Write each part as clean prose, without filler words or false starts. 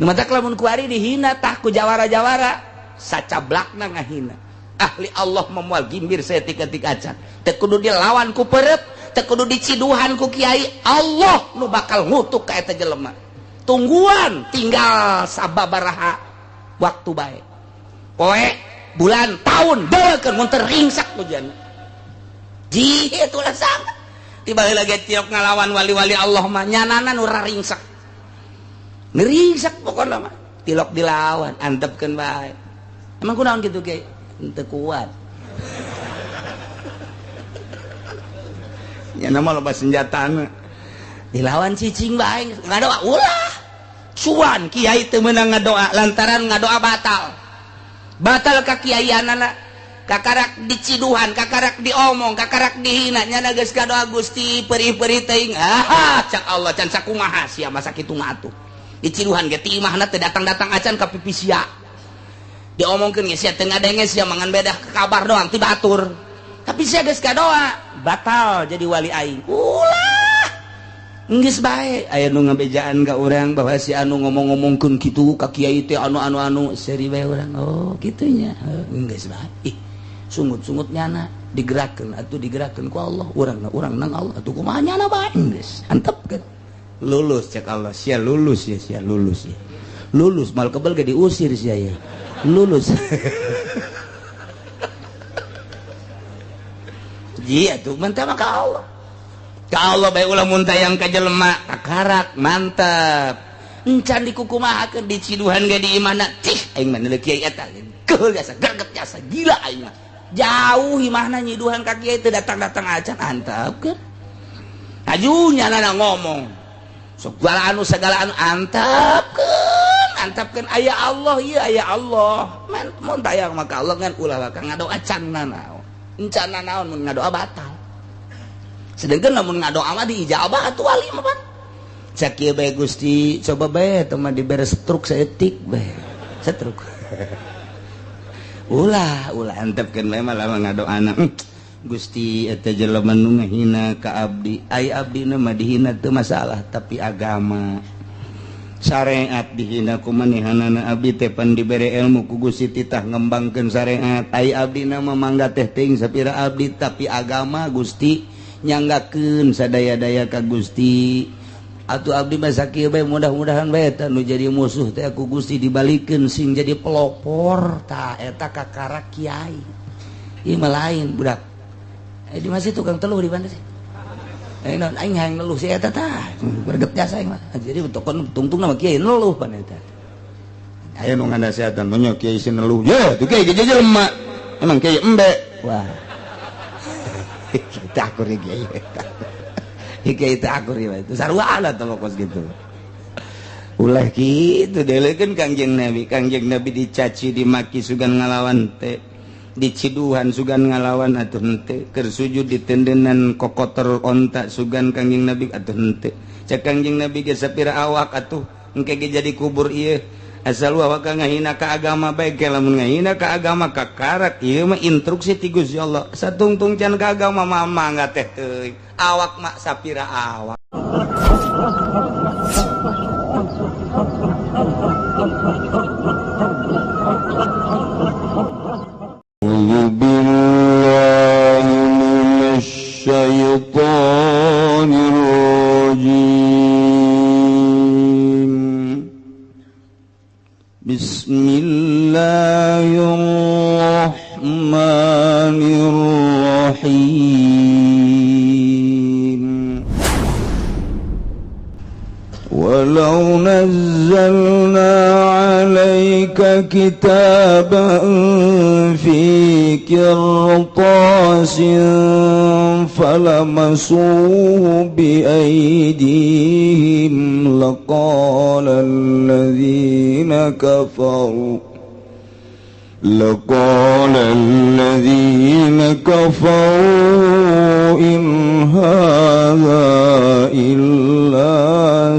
Nu matak lamun kuari dihina tah ku jawara-jawara sacablakna ngahina. Ahli Allah memual gimbir saeutik-eutik acan. Teu kudu dilawan ku perep, teu kudu diciduhan ku kiai, Allah nu bakal ngutuk ka eta jelema. Tungguan tinggal sababaraha waktu bae. Poe, bulan, tahun, deukeun mun teu ringsak hujan. Ji itulah sangat. Tiba lagi tiok ngalawan wali-wali Allah mah nyanana nu ringsak. Ngeringsak pokona mah. Tilok dilawan, antepkeun bae. Emang kunaon kitu ge? Teu kuat. Nyana mah loba senjatana. Dilawan cicing bae, ngadoa ulah. Cuan kiai teu meunang ngadoa lantaran ngadoa batal. Batal ka kiaianana. Kakarak diciduhan, kakarak diomong, kakarak dihina, nyana geus kadoa Gusti perih-perih teuing. Ah, cak Allah can sakumaha sia masa kitu mah atuh. Diciduhan ge ti imahna teu datang-datang acan ka pipi sia. Diomongkeun ge sia teu ngadenge sia mangan bedah kabar doang ti batur. Tapi sia geus kadoa, batal jadi wali aing. Ulah. Geus bae aya nu ngabejaan ka urang bahwa si anu ngomong-ngomongkeun kitu ka kiai teh anu-anu-anu seuri bae urang. Oh, kitu nya. Geus bae. Ih, sungut-sungut nyana digerakkeun atuh digerakkeun ku Allah, urang urang nang Allah atuh kumaha nyana bae geus antepkeun. Lulus cek Allah, sia lulus ya, sia lulus ya. Lulus mal kebel ge diusir sia ya. Lulus. Ji atuh mantap mah ka Allah. Ka Allah bae ulah mun tayang ka jelema kakarak mantap. Encan dikukumahakeun diciduhan ge di imahna cih aing mah neuleuh kiai eta keul jasa greget jasa gila aing mah. Jauh imahna nyiduhan ka kiai teu datang-datang acan antepkeun. Aju nyana ngomong segala anu antepkeun, antepkeun aya Allah ieu aya Allah. Mun tayang mah ka Allah ngan ulah bakal ngadoa can nanaon. Encan nanaon mun ngadoa batal. Sedangkan lamun ngadoa mah diijabah atuh wali mah pan. Cak kieu bae Gusti, coba bae teh mah dibere stroke saeutik bae. Stroke. Ulah, ulah antepkeun bae mah lamun ngadoana. Gusti eta jelema nu ngahina ka abdi, ai abdina mah dihina teu masalah tapi agama syariat dihina ku manehanana abdi teh pan dibere ilmu ku Gusti titah ngembangkeun syariat, ai abdina mah mangga teh teuing sapira abdi tapi agama Gusti nyanggakeun sadaya-daya ka Gusti. Atuh abdi mah sakieu bae mudah-mudahan bae eta nu jadi musuh teh ku Gusti dibalikeun sing jadi pelopor tah eta kakara kiai. Ieu mah lain budak. Di masih tukang teluh di mana sih? Non aing hayang neluh si eta tah. Greget jasa aing mah. Jadi tokon tungtung nama kiai neluh pan eta. Aya nu nganasehatan nya kiai si neluh. Ye, tuh kiai ge jelema. Emang kiai embe. Wah. Kita akur kiai eta. Kiai teh akur ieu. Itu sarua lah teh kos gitu. Ulah kitu delekeun Kangjeng Nabi. Kangjeng Nabi dicaci dimaki sugan ngalawan teh. Diciduhan sugan ngalawan atuh henteu, keur sujud ditendenan kokotor onta sugan Kangjeng Nabi atuh henteu. Cek Kangjeng Nabi ge sapira awak atuh engke ge jadi kubur ieu. Asal awak ngahina ka agama bae ge lamun ngahina ka agama kakarak ieu mah instruksi ti Gusti Allah. Satungtung can ka agama mah mangga teh teuing. Awak mah sapira awak. Bismillahirrahmanirrahim. Walau nazzalna 'alaika kitaban fi qirtasin falamasuhu biaydihim laqala alladhina kafaru لقال الذين كفروا إن هذا إلا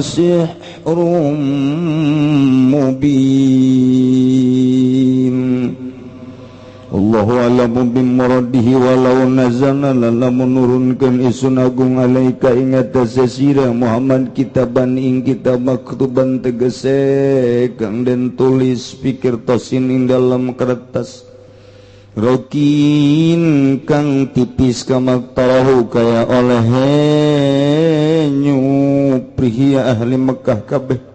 سحر مبين. الله Wallahu a'lamu bimuradihi walau nazalna lamun nurunkeun isun agung alaika ing atase sira Muhammad kitaban ing kitab maktuban tegese kang den tulis pikir tosin ing dalam kertas rokin kang tipis kamaktarahu kaya oleh nyuprihi ahli Mekah kabeh.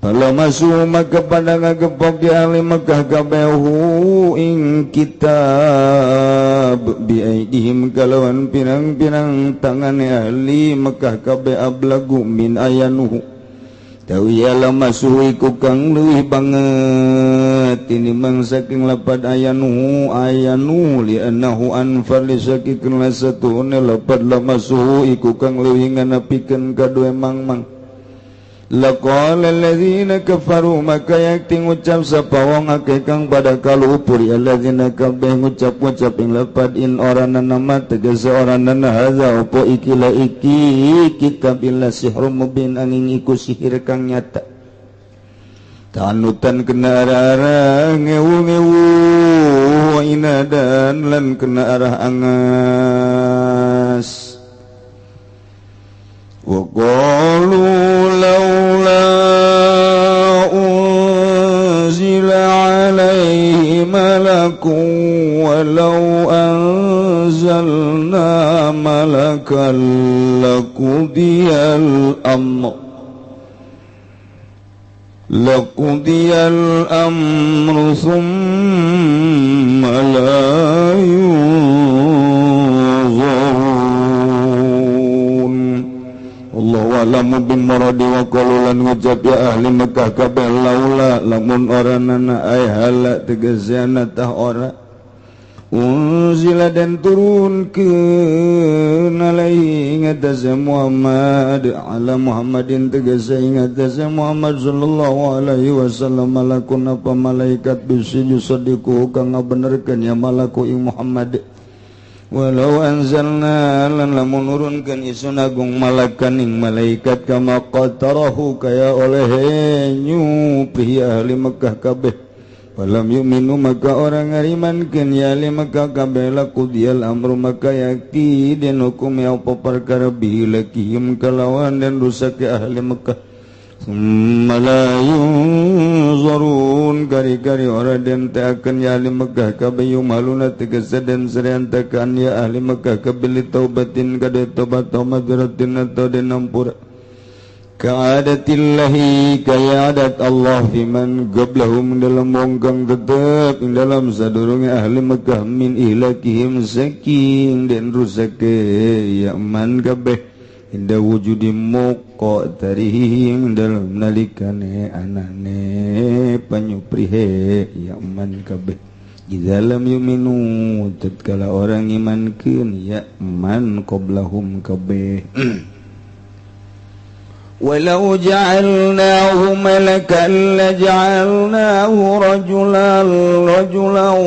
Kalau masuk maka pada ngagepok di ahli Mekah kabeh hu ing kitab biaidihim kalawan pirang-pirang tangane ahli Mekah kabeh ablagu min ayanuhu tawiya masuh iku kang leuwih banget tinimbang saking lapad ayanuhu ayanu li annahu anfar li sakikin lasatuhune lapad lamasuhu iku kang leuwih nganapikeun kadue mangmang. Laqala alladzina kafaru maka yakti ngucap sapa wong akeh kang pada kalupur alladzina kabeh ngucap-ngucap ing lapad in orana nama tegese orana hadza opo iki la iki kitab illa sihrum mubin angin iku sihir kang nyata. Tanutan kena arah ngewu-ngewu inadan lan kena arah angas. Wa qalu laula unzila alaihi malakun walau anzalna malakan laqudiyal amr laqudiyal amru thumma la yunzarun. Allahu a'lamu bimuradi wa qalu lan ngucap ya ahli Mekah kabeh laula lamun oranana ay hala tegeseana tah ora unzila dan turunkeun alaihi ing atase Muhammad ala Muhammadin tegese ing atase Muhammad sallallahu alaihi wasallam malakun apa malaikat bisi yusadiku kang ngabenerkeun ya malaku ing Muhammad. Walau anzalna lan lamun nurunkeun isun agung malakan ing malaikat kama qatarahu kaya oleh nyupi ahli Mekah kabeh. Walam yu'minu maka orang ngarimankeun ya ahli Mekah kabeh laqudiyal amru maka yakti den hukum ya apa perkara bihi lakihim kalawan dan rusak ke ahli Mekah. Summa la yunzarun kari-kari ora den teakan ya ahli Mekah kabeh yumaluna tegese den sereantakan ya ahli Mekah kabeh taubatin kade tobat madratin atau den ampura. Ka'adatillahi kaya adat Allah fiman qablahum dalam wong kang tetep ing dalam sadurunge ahli Mekah min ihlakihim saking den rusake ya man kabeh inda wujudi muqatarihim dalam nalikane anane panyuprihe ya man kabeh idza lam yuminu tatkala orang imankeun ya man qablahum kabeh. Walau ja'alnahu malakan laja'alnahu rajulan rajulan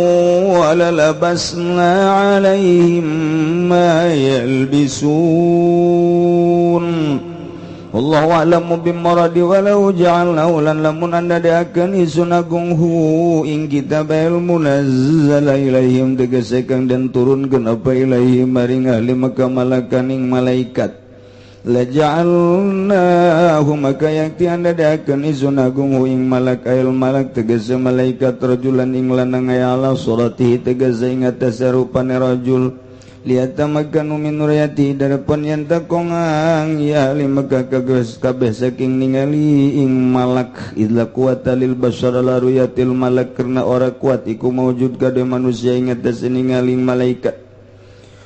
walalabasna 'alaihim ma yalbisun. Wallahu a'lamu bimuradi walau ja'alnahu lan lamun anda diakeun isun agung hu ing kitab munazzala ilaihim tegese kang den turunkeun apa ilaihim maring ahli Mekah malakan ing malaikat. Laja'alnahu maka yakti anda diakeun isun agung hu ing malak ayil malak tegese malaikat rajulan ing lanang aya ala suratihi tegese ing atase rupane rajul liyatamakkanu min ru'yatihi darapun yen takongang ya ahli Mekah kabeh saking ningali ing malak idla quwata lil bashar la ru'yatil malak karena ora kuat iku maujud kade manusia ing atase ningali malaikat.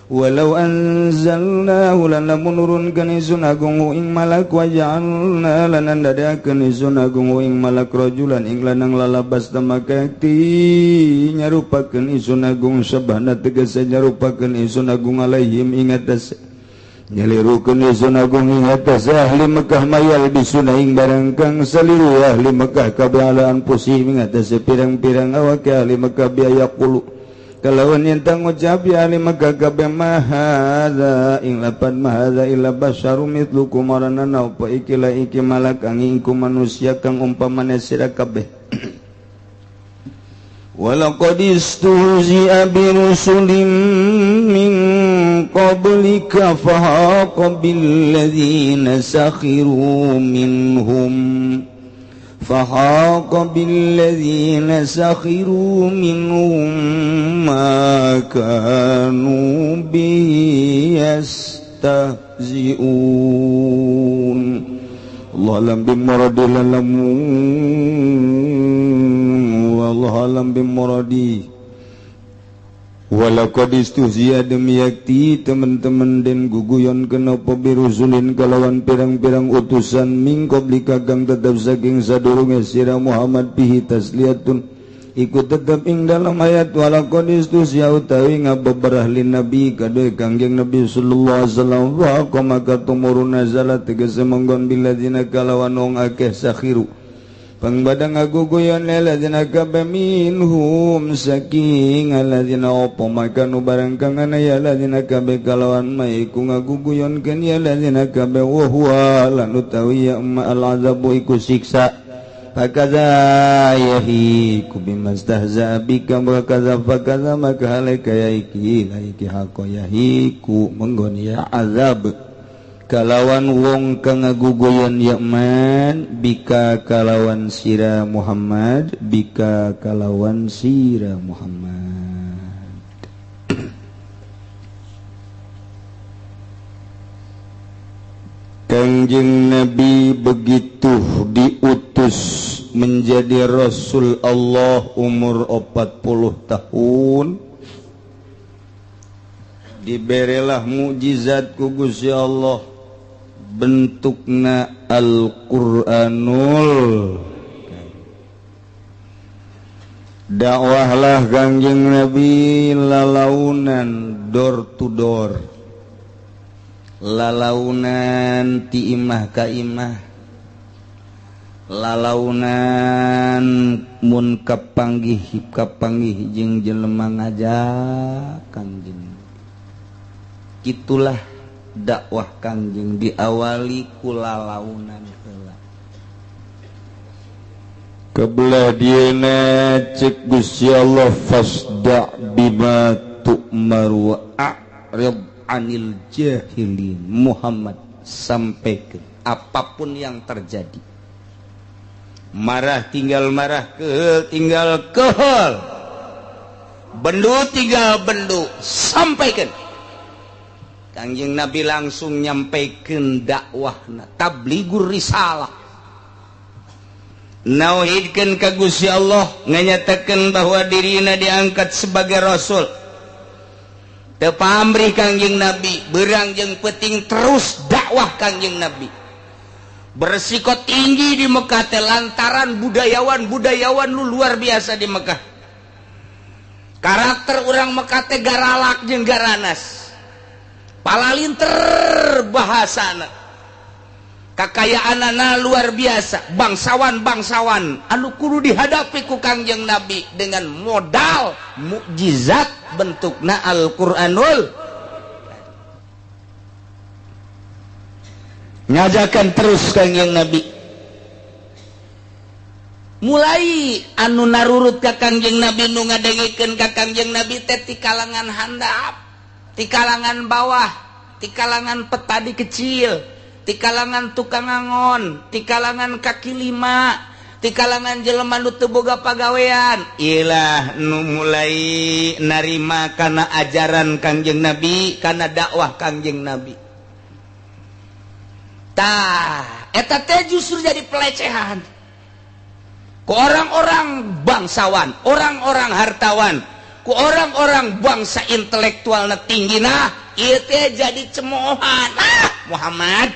Walau anzalnahu lan lamun nurunkeun isun agung ing malak wa ja'alna lan ndadekakeun isun agung ing malak rajulan ing lanang lalabas tamakati nyarupakeun isun agung sabana tegese nyarupakeun isun agung alaihim ing atase nyalirukeun isun agung ing atase ahli Mekah mayal bisuna ing barang kang saliru ahli Mekah kabeh ala anfusihim ing atase pirang-pirang awake ahli Mekah biaya qulu kalawan yen ngucap ya ahli Mekah kabeh mahadza ing lapan mahadza illa basyarum mithlukum maranana apa iki la iki malak angin ku manusia kang umpamane sira kabeh. Walaqad istuhzi'a bi rusulin min qablika fahaqa billadzina sakhiru minhum fahaqa billadzina sakhiru minhum ma kanu bihi yastahzi'un. Allah alam bimuradi lalamun wallahu alam bimuradi. Walaqad istuhzi'a demi yakti teman-teman den guguyon kenapa birusulin kalawan pirang-pirang utusan min qablika kang tetep saking sadurunge sira Muhammad bihi tasliyatun ikut tetep ing dalam ayat walaqad istuhzi'a utawi ngabeberah lin nabi kadue Kangjeng Nabi sallallahu alaihi wasallam wa maka tumurun nazala tegese menggon biladzina kalawan wong akeh sakhiru pangbadang ngaguguyon ladzina kabe minhum saking alladzina opo maka nu barang kang ana ya ladzina kabe kalawan maiku ngaguguyonkeun ya ladzina kabe wa huwa lan utawi ya al azabu iku siksa. Fakaza yahiku bimastahza bika wa kaza fakaza maka halaka ya iki laiki haqo yahiku menggon ya azab kalawan wong kang ngaguguyon ya man bika kalawan sira Muhammad bika kalawan sira Muhammad. Kangjeng Nabi begitu diutus menjadi Rasul Allah umur 40 tahun, diberelah mukjizat ku Gusti Allah bentukna Al-Qur'anul. Dakwahlah Kangjeng Nabi lalaunan door to door, lalaunan ti imah ka imah, lalaunan mun kapanggih kapanggih jeung jelema ngajak Kangjeng. Itulah dakwah Kangjeng diawali ku lalaunan heula. Kebelah dieuna cek Gusti Allah fasda bima tu'mar wa a'rid anil jahilin. Muhammad sampaikan apapun yang terjadi, marah tinggal marah, kehel tinggal kehel, bendu tinggal bendu, sampaikan. Kangjeng Nabi langsung nyampaikan dakwahna, tabligur risalah, nauhidkeun ka Gusti Allah, nganyatakeun bahwa dirina diangkat sebagai rasul. Teu pamrih Kangjeng Nabi berang jeung peuting terus dakwah Kangjeng Nabi. Beresiko tinggi di Mekah teh lantaran budayawan-budayawan lu luar biasa di Mekah. Karakter urang Mekah teh garalak jeung garanas. Palalinter bahasana. Kakayaanana luar biasa, bangsawan-bangsawan anu kudu dihadapi ku Kangjeng Nabi dengan modal mukjizat bentukna Al-Qur'anul. Ngajakan terus Kangjeng Nabi. Mulai anu narurut ka Kangjeng Nabi nu ngadengekeun ka Kangjeng Nabi teh ti kalangan handap, ti kalangan bawah, ti kalangan petani kecil, ti kalangan tukang angon, ti kalangan kaki lima, ti kalangan jelema nu teu boga pagawean. Ilah nu mulai narima kana ajaran Kangjeng Nabi, kana dakwah Kangjeng Nabi. Tah, eta teh justru jadi pelecehan ku orang-orang bangsawan, orang-orang hartawan, ku orang-orang bangsa intelektualna tinggi. Nah, ieu teh jadi cemoohan. Ah, Muhammad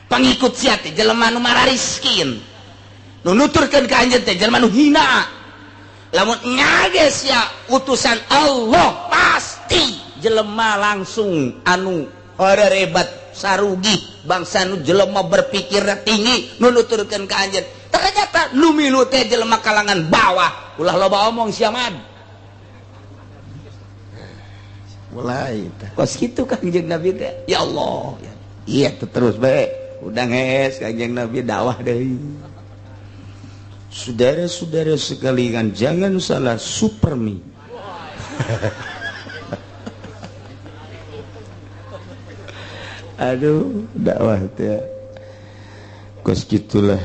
pangikut sia teh jelema nu marariskin, nu nuturkeun ka anjeun teh jelema nu hina. Lamun nyages sia utusan Allah pasti jelema langsung anu horerebat sarugi bangsa nu jelema berpikir tinggi nu nuturkeun ka anjeun. Ternyata nu milu teh jelema kalangan bawah. Ulah loba omong sia mad. Mulai teh kos kitu Kangjeng Nabi teh. Ya Allah. Iya terus bae. Udah ngees Kangjeng Nabi dakwah deui. Saudara-saudara sekalian, jangan salah supermi. Aduh, dakwah teh. Kos gitulah.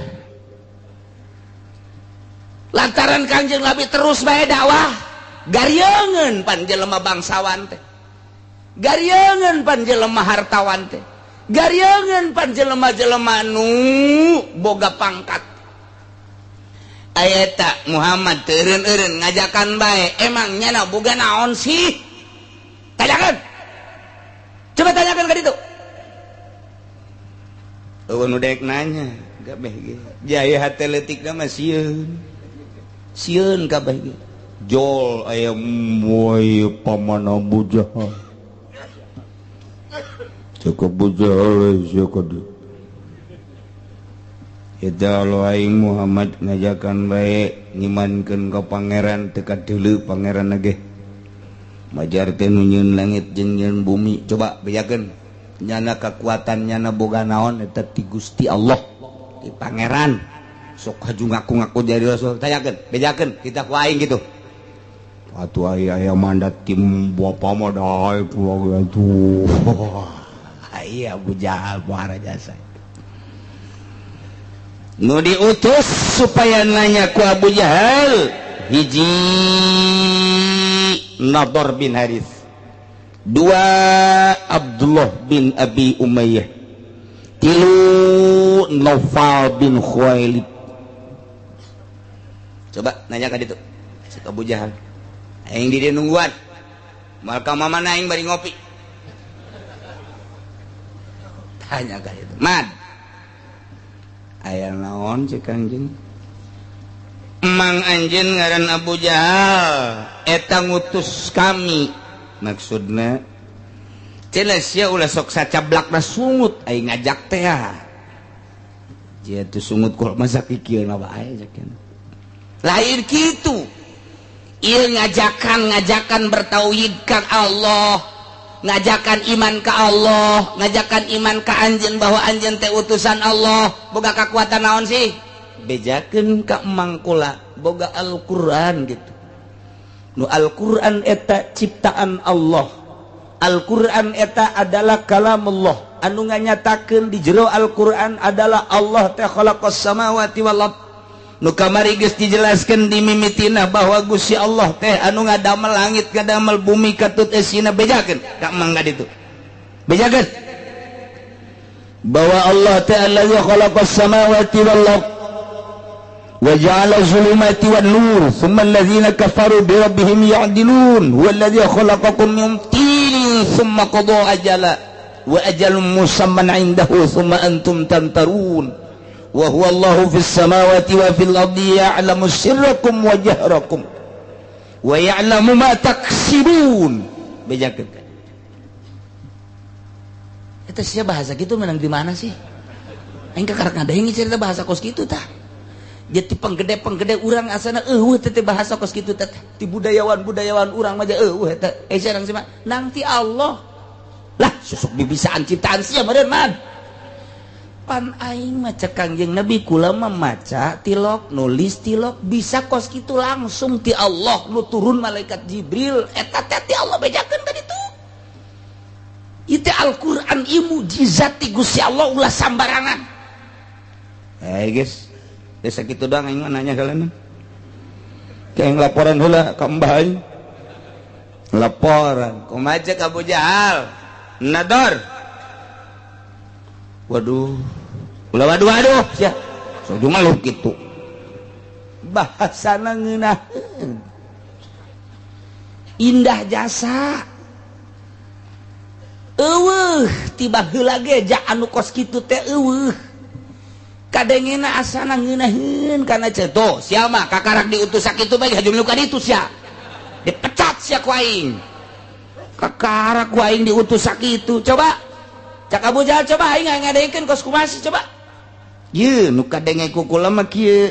Lantaran Kangjeng Nabi terus bae dakwah, garieungeun pan jelema bangsawan teh. Garieungeun pan jelema hartawan teh. Garieungeun pan jelema-jelema nu boga pangkat. Ayeta Muhammad teureun-eureun ngajakan bae, emang nyana boga naon sih? Tanyakan. Coba tanyakan ka ditu. Eueun nu daek nanya, gabeh ge. Jaya hate leutikna mah sieun. Sieun kabeh ge. Jol aya moy paman Abu Jahal. Cukup Abu Jahal sia kudu. Eta lo aing Muhammad ngajakan bae ngimankeun ka pangeran teu kadeuleu pangeran ge. Majar teh nu nyieun langit jeung nyieun bumi, coba bejakeun. Nyana kekuatan nyana boga naon eta ti Gusti Allah ti pangeran. Sok haju ngaku-ngaku jadi rasul, tanyakeun, bejakeun kita ku aing gitu. Atuh aya mandat tim bapa mah dae ku atuh. Iya Abu Jahal muara jasa. Nu diutus supaya nanya ku Abu Jahal hiji Nadhr bin Harith, dua Abdullah bin Abi Umayyah, tilu Naufal bin Khuwailid. Coba nanya ka ditu si Abu Jahal, aing di dieu nungguan moal ka mamana aing bari ngopi. Tanya ka ditu, "Mad, aya naon cek anjeun?" Emang anjeun ngaran Abu Jahal eta ngutus kami. Maksudna cenah sia ulah sok sacablakna sungut aing ngajak teh. Jia tuh sungut kok masa kikieu na bae cek. Lain kitu. Ieu ngajakan bertauhid ka Allah, ngajakan iman ka Allah, ngajakan iman ka anjeun bahwa anjeun teh utusan Allah. Boga kakuatan naon sih? Bejakeun ka emang kula boga Al-Qur'an gitu. Nu Al-Qur'an eta ciptaan Allah. Al-Qur'an eta adalah kalamullah. Anu nganyatakeun di jero Al-Qur'an adalah Allah teh khalaqas samawati wal ard. Nu kamari geus dijelaskeun di mimitina bahwa Gusti Allah teh anu ngadamel langit ngadamel bumi katut esina. Bejakeun ka emang ka ditu. Bejakeun bahwa Allah teh allazi khalaqas samawati wal ard wa ja'ala zulumati wan nur thumma allazina kafaru bi rabbihim ya'dilun huwa allazi khalaqakum min tinin thumma qada ajala wa ajalun musamman 'indahu thumma antum tamtarun wa huwa Allahu fis samawati wa fil ardi ya'lamu sirrakum wa jahrakum wa ya'lamu ma taksibun. Bejakeun eta sia bahasa kitu menang di mana sih? Aing kakarek ngadenge cerita bahasa kos kitu tah. Jadi penggede-penggede urang asana eueuh teh bahasa kos kitu teh. Ti budayawan-budayawan urang mah eueuh eta. Eh sareng sia nang ti Allah. Lah susuk bibisaan ciptaan sia meureun man. Pan aing mah cek Kangjeng Nabi kula mah maca tilok, nulis tilok bisa kos kitu langsung ti Allah nu turun malaikat Jibril eta teh ti Allah bejakeun ka ditu. Itu Al-Qur'an ieu mukjizat ti Gusti Allah ulah sambarangan. Eh guys, desa kitu doang aing mah nanya kalian. Kayak laporan heula ka mbah aing. Laporan, kumaha cek Abu Jahal? Nador. Waduh. Ulah waduh-waduh sia. Sok jumaluh kitu. Bahasana ngeunaheun. Indah jasa. Eueuh tiba heula ge ja anu kos kitu teh eueuh. Kadengena asana ngeunaheun kana ceto. Sia mah kakarak diutus sakitu bae haju nu ka ditu sia. Dipecat sia ku aing. Kakarak ku aing diutus sakitu. Coba cak Abu Jahal coba aing ngadengkeun kos kumaha coba. Ye nu kadenge ku kula mah kieu.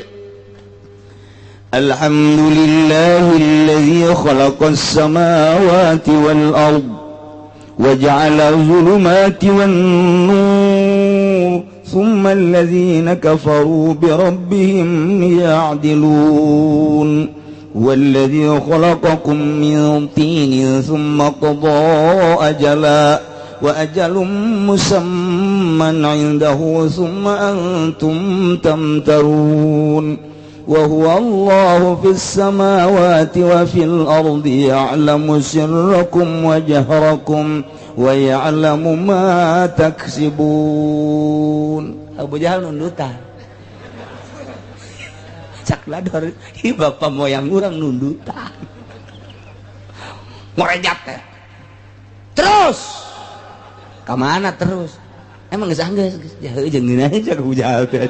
Alhamdulillahillazi khalaqas samawati wal ard wa ja'ala zulumati wan nur ثم الذين كفروا بربهم يعدلون والذي خلقكم من طين ثم قضى أجلا وأجل مسمى عنده ثم أنتم تمترون وهو الله في السماوات وفي الأرض يعلم سركم وجهركم ويعلم ما تكسبون. Abu Jahal nundutan cak lador hi bapak moyang urang nundutan ngorejat teh terus ka mana terus emang geus anggeus geus jeung ngeunah cak Abu Jahal teh.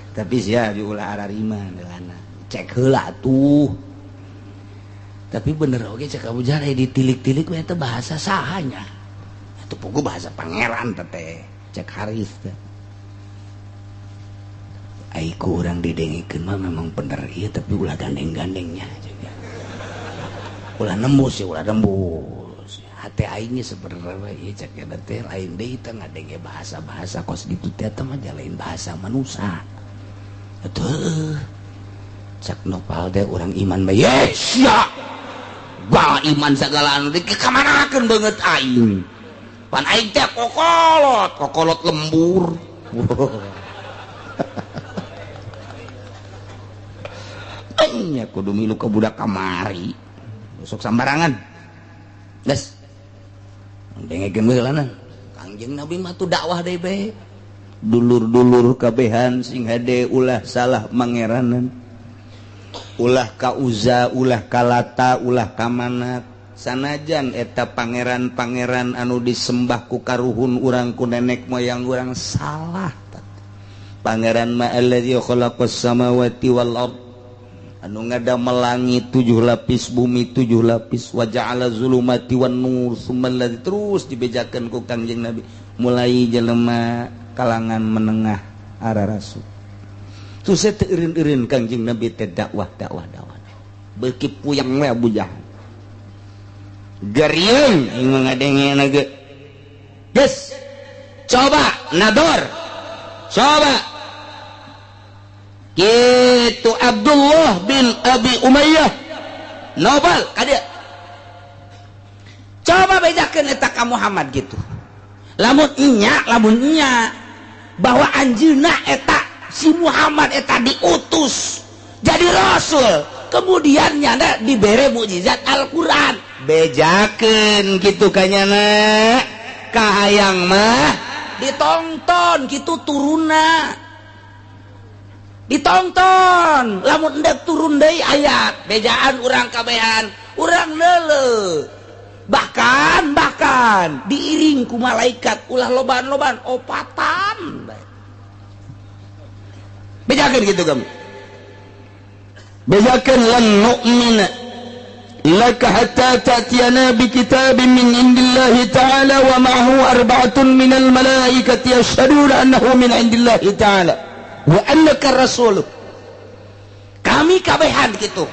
Tapi sia diulah ararima delana cek heula tuh. Tapi bener oge cek Abu Jahal ditilik-tilik we eta bahasa sahanya. Itu pugu bahasa pangeran teh cek Haris teh. Ai ku urang didengikeun mah memang bener ieu tapi ulah gandeng-gandengnya juga. Ulah nembus ya ulah nembus. Hate aingnya sebenarnya ieu cek eta teh lain deui teh ngadenge bahasa-bahasa kos kitu teh mah lain bahasa manusia. Atuh cek nopal teh urang iman bae yes ya. Bah iman segala anu dikamanakeun beungeut aing. Pan aing teh kokolot, kokolot lembur. Aing kudu milu ka budak kamari. Besok sambarangan. Geus. Dengekeun heulana. Kangjeng Nabi mah tuh dakwah deui bae. Dulur-dulur kabehan sing hade ulah salah mangeranan. Ulah ka Uza, ulah ka Lata, ulah ka Manat. Sanajan eta pangeran-pangeran anu disembah ku karuhun urang ku nenek moyang urang salah. Pangeran ma alladzi khalaqas samawati wal ard anu ngadamel langit 7 lapis, bumi 7 lapis, wa ja'ala zulumati wan nur summa alladzi terus dibejakeun ku Kangjeng Nabi mulai jelema kalangan menengah arah rasul. Terus saya teureun-eureun Kangjeng Nabi teh dakwah dakwah dakwah. Beuki puyeng we Abu Jahal. Geriung aing mah ngadengena ge. Geus. Coba nador. Coba. Kitu Abdullah bin Abi Umayyah. Nobel ka dieu. Coba bejakeun eta ka Muhammad gitu. Lamun nya bahwa anjeunna eta si Muhammad eta diutus jadi rasul, kemudian nyana dibere mukjizat Al-Qur'an. Bejakeun kitu ka nyana kahayang mah ditonton kitu turunna. Ditonton lamun endek turun deui ayat bejaan urang kabehan urang neuleuh. Bahkan diiring ku malaikat ulah loban-loban opatan. Bejakeun kitu kamu. Bejakeun lan nu'mina laka hatta ta'tiyana bi kitabin min indillahi ta'ala wa ma'ahu arba'atun minal malaikati yashhaduna annahu min indillahi ta'ala wa annaka rasuluh. Kami kabehan kitu.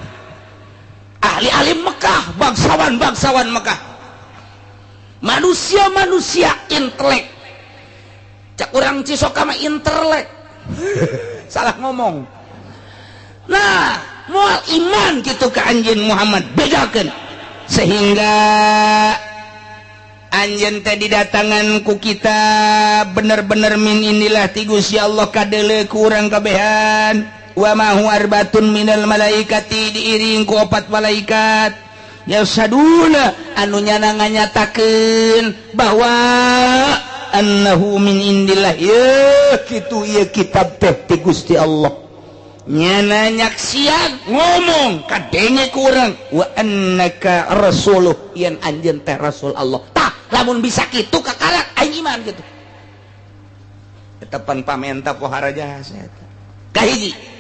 Ahli-ahli Mekah, bangsawan-bangsawan Mekah, manusia-manusia intelek. Cak urang Cisoka mah intelek. Salah ngomong. Nah, moal iman gitu ke anjeun Muhammad bedakeun sehingga anjeun teh didatangan ku kita bener-bener min inilah ti Gusti Allah kadeuleu ku urang kabehan. Wa ma huwa arbatun minal malaikati diiring ku opat malaikat yasaduna anu nyana nganyatakeun bahwa annahu min indillah ye kitu ieu kitab teh ti Gusti Allah nyana nyaksian ngomong kadenge ku urang wa annaka rasuluh yen anjeun teh rasul Allah. Tah lamun bisa kitu kakarak aing iman kitu eta pan pamenta pohara jasa eta kahiji.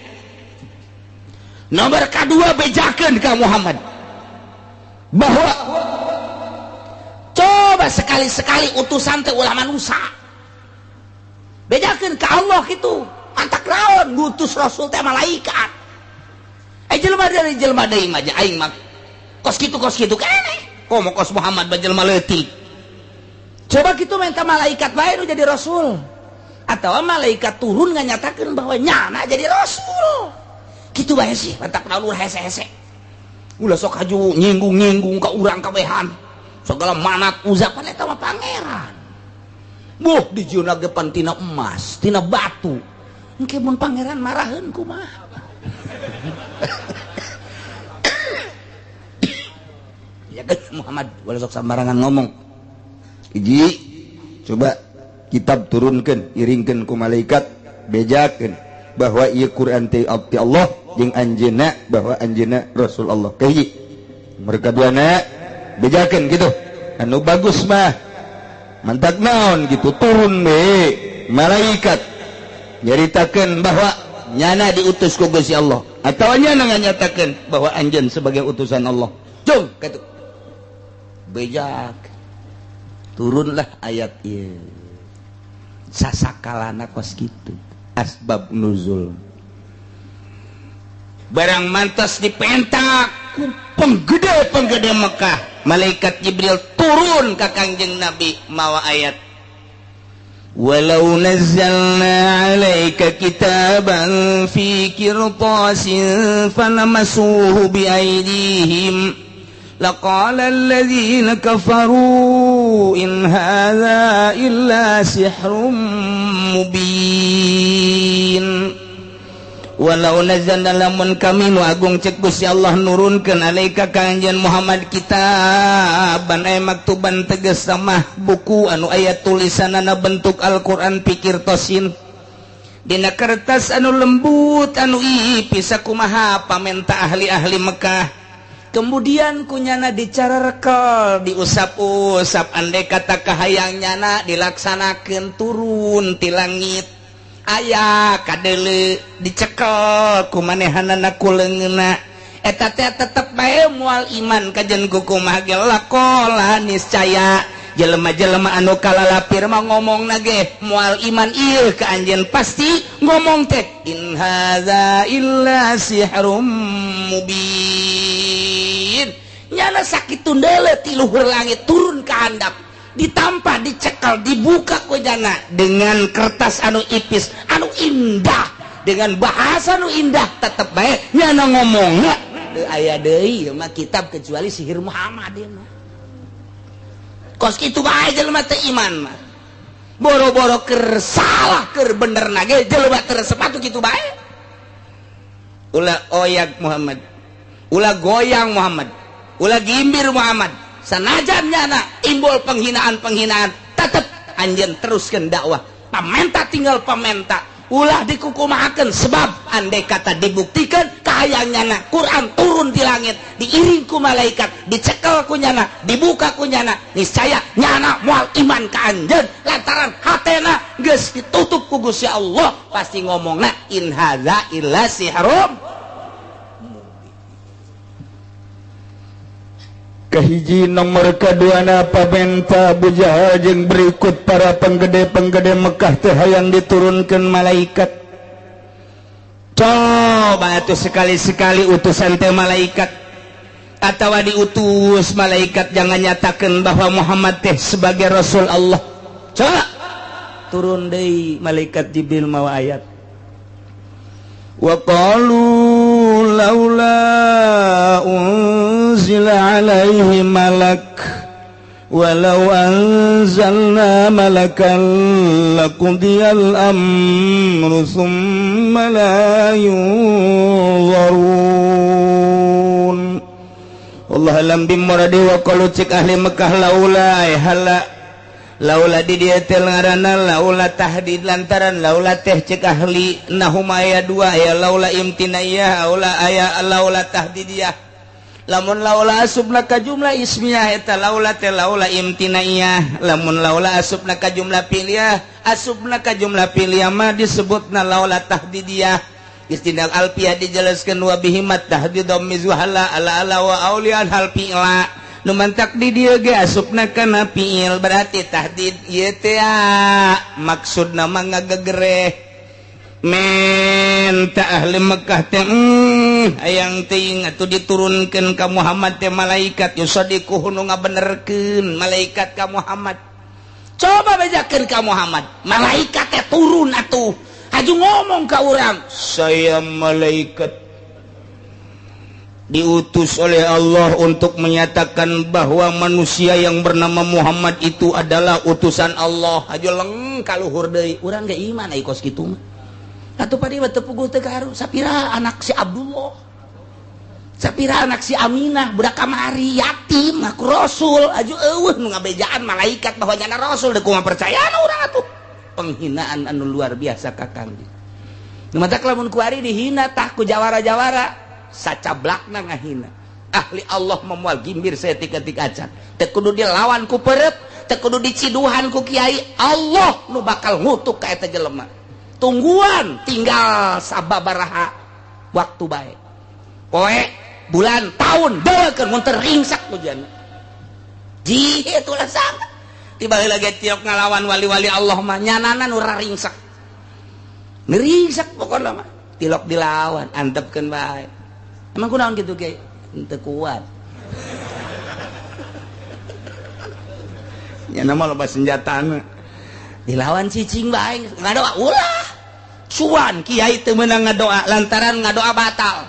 Nomor kedua bejakeun ka Muhammad bahwa coba sekali-sekali utusan teh ulah manusia bejakeun ka Allah kitu pantak naon ngutus rasul teh malaikat. Jelema dari jelema deui mah aing mah kos kitu keneh komo kos Muhammad mah jelema leutik. Coba kitu minta malaikat bae nu jadi rasul. Atau malaikat turun nganyatakeun bahwa nyana jadi rasul. Kitu bae sih, mantak nalur hese-hese. Ulah sok haju nyinggung-nyinggung ka urang kabehan. Segala manat uzapan eta mah pangeran. Buh dijieunna ge pan tina emas, tina batu. Engke mun pangeran maraheun kumaha? Ya kan Muhammad ulah sok sambarangan ngomong. Hiji, coba kitab turunkeun, iringkeun ku malaikat, bejakeun bahwa ieu Quran teh abdi Allah jeung anjeunna bahwa anjeunna Rasul Allah. Kahiji. Mereka duana bejakeun gitu. Anu bagus mah mantak naon gitu turun we malaikat nyaritakeun bahwa nyana diutus ku Gusti Allah atau nyana nganyatakeun bahwa anjeun sebagai utusan Allah. Jung kitu. Bejak. Turunlah ayat ieu. Sasakalana kos kitu. Asbab nuzul. Barang mantas dipentak ku penggede-penggede Mekah, malaikat Jibril turun ka Kangjeng Nabi mawa ayat. Walau nazzalna 'alaika kitaban fi qirtasin falamasuhu bi aydihim laqala alladzina kafaru in hadza illa sihrum mubin. Walau nazzalna lamun kami nu agung cek Gusti Allah nurunkeun alaika ka anjeun Muhammad kitaban ay maktuban tegas mah buku anu aya tulisanana bentuk Al-Qur'an pikir tosin dina kertas anu lembut anu ipis sakumaha pamenta ahli-ahli Mekah. Kemudian kunyana dicara rekel diusap-usap andai kata kahayang nyana dilaksanakeun turun ti langit aya kadele dicekel ku manehanana ku leungeunna eta teh tetep bae moal iman kajen kukumaha ge lakola niscaya jelema-jelema anu kalalapir mah ngomongna ge moal iman ieu ka anjeun pasti ngomong teh in hadza illa sihrum mubin. Nyana sakitu deuleu ti luhur langit turun ka handap ditampa dicekel dibuka ku jana dengan kertas anu ipis anu indah dengan bahasa anu indah tetep bae nyana ngomongna teu aya deui ieu mah kitab kecuali sihir Muhammad ieu mah. Kos kitu bae jelema teu iman mah boro-boro keur salah keur bener na ge jelema teu resep atuh kitu bae. Ulah oyak Muhammad, ulah goyang Muhammad, ulah gimbir Muhammad, sanajan nyana imbul penghinaan-penghinaan tetep anjeun teruskeun dakwah. Pamenta tinggal pamenta, ulah dikukumahakeun sebab andai kata dibuktikan kahayang nyana Quran turun di langit diiring ku malaikat dicekel ku nyana dibuka ku nyana niscaya nyana moal iman ka anjeun lantaran hatena geus ditutup ku Gusti Allah pasti ngomongna in hadza illa sihrum. Kahiji nomor kaduana pamenta Abu Jahal jeung berikut para penggede-penggede Mekah teh hayang diturunkeun malaikat. Coba atuh sekali-sekali utusan teh malaikat atawa diutus malaikat jangan nyatakeun bahwa Muhammad teh sebagai Rasul Allah. Coba turun deui malaikat Jibril mawa ayat. Wa qalu laula unzila alaihi malak walau anzalna malakan laqudiyal amru thumma la yunzarun. Allah alam bimuradi wa qalu cik ahli Mekah laula hala laula di dieu teh ngaranna laula tahdid lantaran laula teh cek ahli nahuma aya dua aya laula imtinaiyah laula aya laula tahdidiyah. Lamun laula asubna ka jumlah ismiyah eta laula teh laula imtinaiyah, lamun laula asubna ka jumlah piliyah asubna ka jumlah piliyah mah disebutna laula tahdidiyah. Istinal alfiyah dijelaskeun wa bihimat tahdidum mizwahala ala ala wa aulian hal fi'la. Nu mantak di dieu ge asupna kana fi'il berarti tahdid ieu teh maksudna mah ngagegereh menta ahli Mekah teh hayang teuing atuh diturunkeun ka Muhammad teh malaikat yusadiquhu nu ngabenerkeun malaikat ka Muhammad. Coba bejakeun ka Muhammad, malaikat teh turun atuh. Haju ngomong ka urang, saya malaikat diutus oleh Allah untuk menyatakan bahwa manusia yang bernama Muhammad itu adalah utusan Allah. Haju leng kaluhur deui, urang ge iman ai kos kitu mah. Atuh padi mah teu puguh teu kaharu, sapira anak si Abdullah, sapira anak si Aminah, budak kamari yatim ngaku rasul, aju eueuh nu ngabejaan malaikat bahwa nyana rasul, deui kumaha percayaan urang atuh. Penghinaan anu luar biasa ka Kangjeng. Nu matak lamun kuari dihina tah ku jawara-jawara sacablakna ngahina. Ahli Allah memual gimbir saeutik-eutik acan. Teu kudu dilawan ku perep, teu kudu diciduhan ku kiai, Allah nu bakal ngutuk ka eta jelema. Tungguan tinggal sababaraha waktu bae. Poe, bulan, tahun deukeun mun teu ringsak ku jana. Ji itulah sangat. Tiba heula ge tiok ngalawan wali-wali Allah mah nyanana nu ringsak. Ngringsak pokona mah. Tilok dilawan, antepkeun bae. Emang kunaon gitu ge? Henteu kuat. Nyana mah loba senjatana. Dilawan cicing bae, ngadoa ulah. Cuan kiai teu meunang ngadoa lantaran ngadoa batal.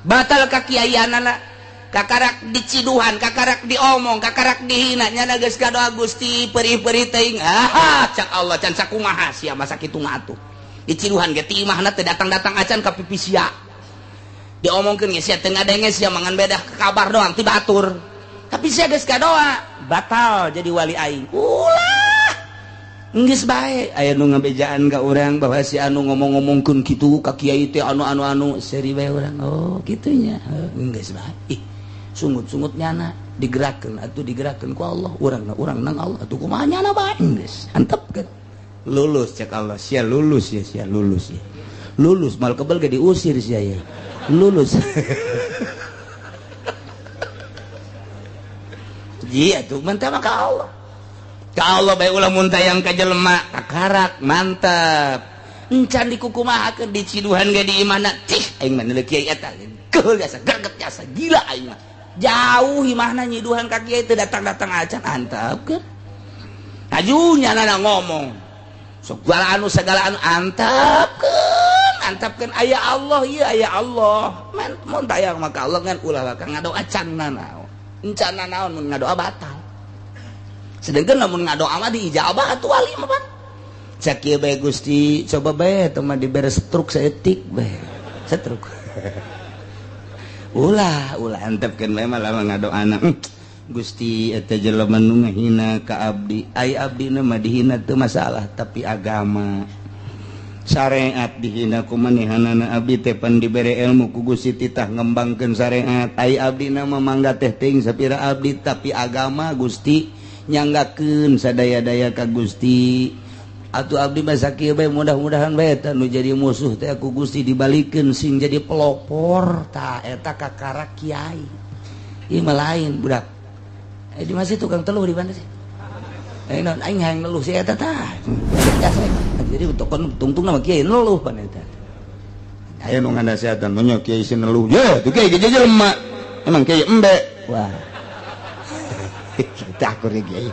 Batal ka kiaianana. Kakarak diciduhan, kakarak diomong, kakarak dihina, nyana geus kadoa Gusti perih-perih teuing. Ah, cak Allah can sakumaha sia masa kitu mah atuh. Diciduhan ge ti imahna teu datang-datang acan ka pipi sia. Diomongkeun ge sia teu ngadenge sia mangan bedah kabar doang ti batur. Tapi sia geus kadoa, batal jadi wali aing. Ulah. Geus bae aya nu ngabejaan ka urang bahwa si anu ngomong-ngomongkeun kitu ka kiai teh anu-anu-anu seuri bae urang. Oh, kitu nya. Geus bae. Ih, sungut-sungut nyana digerakkeun atuh digerakkeun ku Allah, urang urang nang Allah atuh kumaha nyana bae geus antepkeun. Lulus cek Allah, sia lulus ya, sia lulus ya. Lulus mal kebel ge diusir sia ya. Lulus. Ji atuh mantap ka Allah. Ka Allah bae ulah mun tayang ka jelema kakarak mantap. Encan dikukumahakeun diciduhan ge di imahna cih aing mah neuleuh kiai eta keul jasa greget jasa gila aing mah. Jauh imahna nyiduhan ka kiai teu datang-datang acan antepkeun. Aju nyana ngomong segala anu antepkeun antepkeun aya Allah ieu aya Allah. Mun tayang mah ka Allah ngan ulah ka ngadoa can nanaon. Encan nanaon mun ngadoa batal. Sedangkan lamun ngadoa mah diijabah atuh wali mah pan. Cak ieu bae Gusti, coba bae teh mah dibere stroke saeutik bae. Stroke. Ulah, ulah antepkeun bae mah lamun ngadoana. Gusti eta jelema nu ngahina ka abdi, ai abdina mah dihina teu masalah, tapi agama syariat dihina ku manehanana abdi teh pan dibere ilmu ku Gusti titah ngembangkeun syariat, ai abdina mah mangga teh teuing sapira abdi tapi agama Gusti nyanggakeun sadaya-daya ka Gusti. Atuh abdi mah sakieu bae mudah-mudahan bae eta nu jadi musuh teh ku Gusti dibalikeun sing jadi pelopor tah eta kakara kiai. Ieu mah lain budak. Di masih tukang teluh di mana sih? Non aing hayang neluh si eta tah. Jadi tokon tungtung nama kiai neluh pan eta. Aya nu nganasehatan nya kiai si neluh. Ye, tuh kiai ge jelema. Emang kiai embe. Wah. Kita akur ya kiai.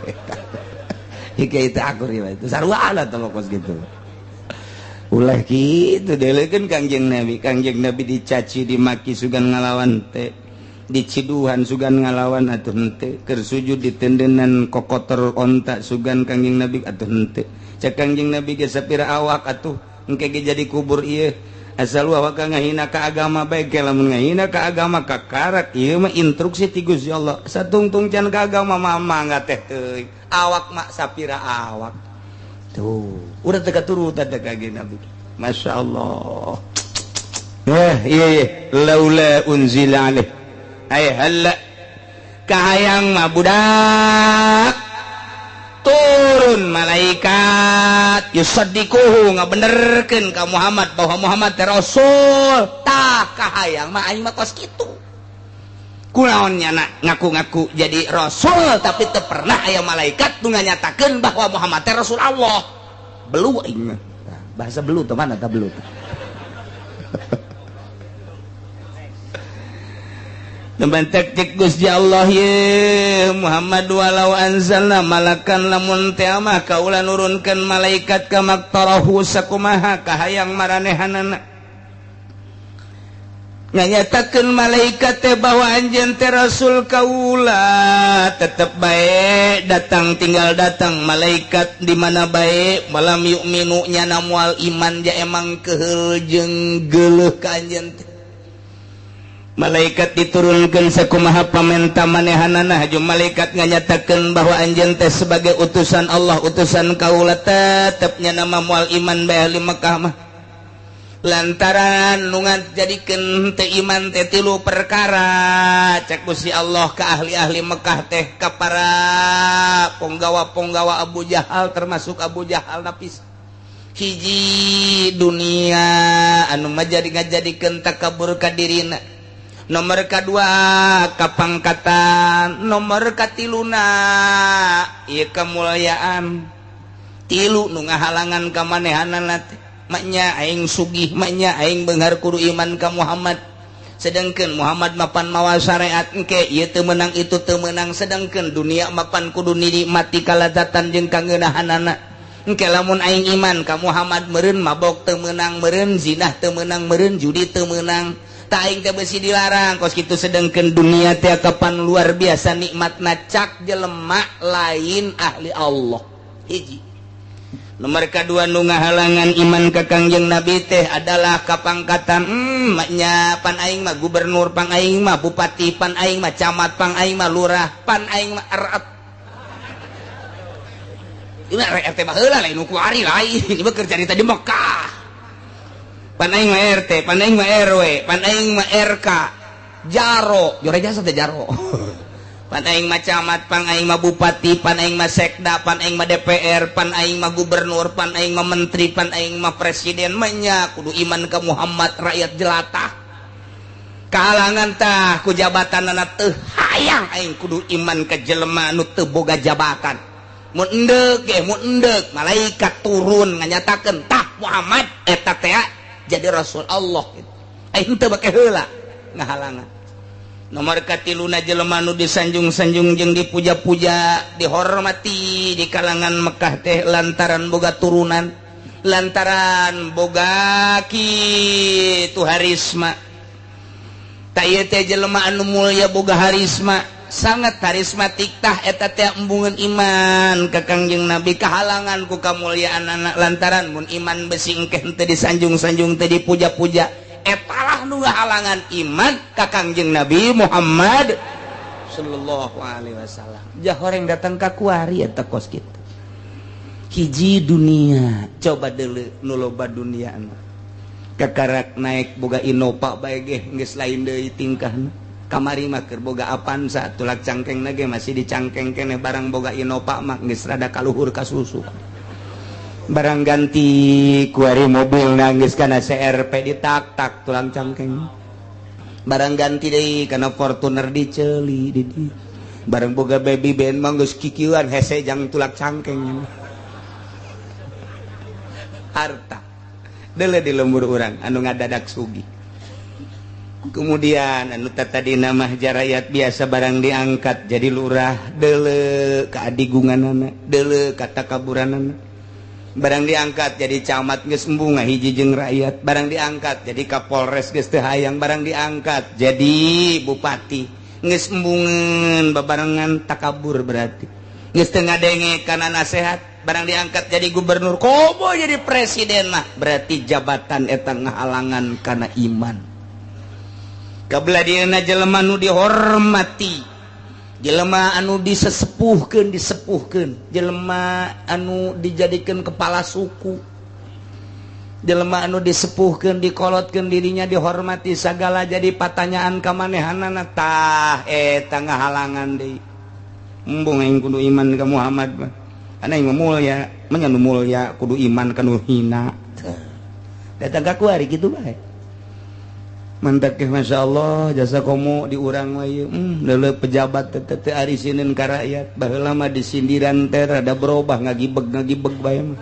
Kiai teh akur ya itu sarua lah teh kos gitu. Ulah kitu delekeun Kangjeng Nabi. Kangjeng Nabi dicaci dimaki sugan ngalawan teh. Diciduhan sugan ngalawan atuh henteu, keur sujud ditendenan kokotor onta sugan Kangjeng Nabi atuh henteu. Cek Kangjeng Nabi ge sapira awak atuh engke ge jadi kubur ieu. Asal awak ngahina ka agama bae ge lamun ngahina ka agama kakarak ieu mah instruksi ti Gusti Allah. Satungtung can ka agama mah mangga teh teuing. Awak mah sapira awak. Tuh, udah teu katurutan teh Kangjeng Nabi. Masyaallah. Iya iya laula unzila alaih. Ay halla kahayang mah budak turun malaikat yusaddiquhu ngabenerkeun ka Muhammad bahwa Muhammad teh rasul. Tah kahayang mah aing mah kos kitu. Kunaon nyana ngaku-ngaku jadi rasul tapi teu pernah aya malaikat nu nganyatakeun bahwa Muhammad teh rasul Allah. Belu aing mah. Bahasa belu teh mana tah belu teh. Teman cek Gusti Allah ye Muhammad walau anzalna malakan lamun teh mah kaula nurunkeun malaikat ka maktarahu sakumaha kahayang maranehanana nganyatakeun malaikat teh bahwa anjeun teh rasul kaula tetep bae datang tinggal datang malaikat di mana bae malam yu'minu nyana moal iman ja emang keheul jeung geuleuh ka anjeun teh. Malaikat diturunkan sakumaha pamenta manehanana haju malaikat nganyatakeun bahwa anjeun teh sebagai utusan Allah utusan kaula tetep nya nama moal iman bae ahli Mekah mah lantaran nu ngajadikeun teu iman teh tilu perkara cek Gusti Allah ka ahli-ahli Mekah teh ka para ponggawa-ponggawa Abu Jahal termasuk Abu Jahal napis hiji dunia anu majadi ngajadikeun takabur ka dirina nomor kedua kapangkatan nomor katiluna ieu kemuliaan tilu nu ngahalangan ka manehanana teh maknya aing sugih maknya aing beunghar kudu iman ka Muhammad sedangkeun Muhammad mapan mawa syariat engke ieu teu meunang itu teu meunang sedangkeun dunia mapan kudu nikmati kalazatan jeung kangeunahanana engke lamun aing iman ka Muhammad meureun mabok teu meunang meureun zinah teu meunang meureun judi teu meunang aing teh besi dilarang kos kitu sedangkeun dunia teh kapan luar biasa nikmatna cak jelema lain ahli Allah hiji nomor kadua nu ngahalangan iman ka Kangjeng Nabi teh adalah kapangkatan maknya pan aing mah gubernur pang aing mah bupati pan aing mah camat pang aing mah lurah pan aing mah RT ini RT baheula lain nu kuari lain ieu kerja di tadi Mekah pan aing mah RT, pan aing mah RW, pan aing mah RK, jaro, jore jasa teh jaro. Pan aing mah camat, pan aing mah bupati, pan aing mah sekda, pan aing mah DPR, pan aing mah gubernur, pan aing mah menteri, pan aing mah presiden, manya kudu iman ka Muhammad rakyat jelata. Kahalangan tah ku jabatanana teu hayang aing kudu iman ka jelema anu teu boga jabatan. Mun endek ge mun endek malaikat turun nganyatakeun tah Muhammad eta teh jadi Rasul Allah gitu. Aing teu bake heula ngahalangan. Nomor katiluna jelema nu disanjung-sanjung jeung dipuja-puja, dihormati di kalangan Mekah teh lantaran boga turunan, lantaran boga kitu harisma. Ta ieu teh jelema anu mulya boga harisma, sangat karismatik tah eta teh embungeun iman ka Kangjeng Nabi kahalangan ku kamulyaan anak lantaran mun iman besi engke teu disanjung-sanjung teu dipuja-puja etalah nu ngahalangan iman ka Kangjeng Nabi Muhammad sallallahu alaihi wasallam. Jah horeng datang ka kuari eta kos kitu hiji dunia coba deuleu nu loba dunia kakarak naik boga Innova bae ge geus lain deui tingkahna. Kamari mah keur boga Avanza tulak cangkeng ge masih dicangkeng keneh barang boga Innova mah geus rada kaluhur ka susu. Barang ganti kuari mobil geus kana CRP ditak-tak tulang cangkeng. Barang ganti deui kana Fortuner diceuli di dieu. Barang boga baby band mah geus kikieuan hese jang tulak cangkeng. Harta deuleu di lembur urang anu ngadadak sugih. Kemudian anu tadi nama rakyat biasa barang diangkat jadi lurah deuleu ka adigunganana deuleu ka takaburanana barang diangkat jadi camat geus embung ngahiji jeung rakyat barang diangkat jadi kapolres geus teu hayang barang diangkat jadi bupati geus embungeun babarengan takabur berarti geus teu ngadenge kana nasehat barang diangkat jadi gubernur komo jadi presiden mah berarti jabatan eta ngahalangan kana iman. Kabelah dieuna jelema nu dihormati, jelema anu disesepuhkeun disepuhkeun, jelema anu dijadikeun kepala suku, jelema anu disepuhkeun dikolotkeun dirinya dihormati sagala jadi patanyaan ka manehanana tah eta ngahalangan deui. Embung aing kudu iman ka Muhammad mah. Ana aing mah mulya, manya nu mulya kudu iman ka nu hina. Datang ka kuari kitu bae. Mantak Masya Allah jasa komo diurang wae leuleuh pejabat teh teu arisinin ka rakyat baheula mah disindiran teh rada berubah ngagibeg-ngagibeg bae mah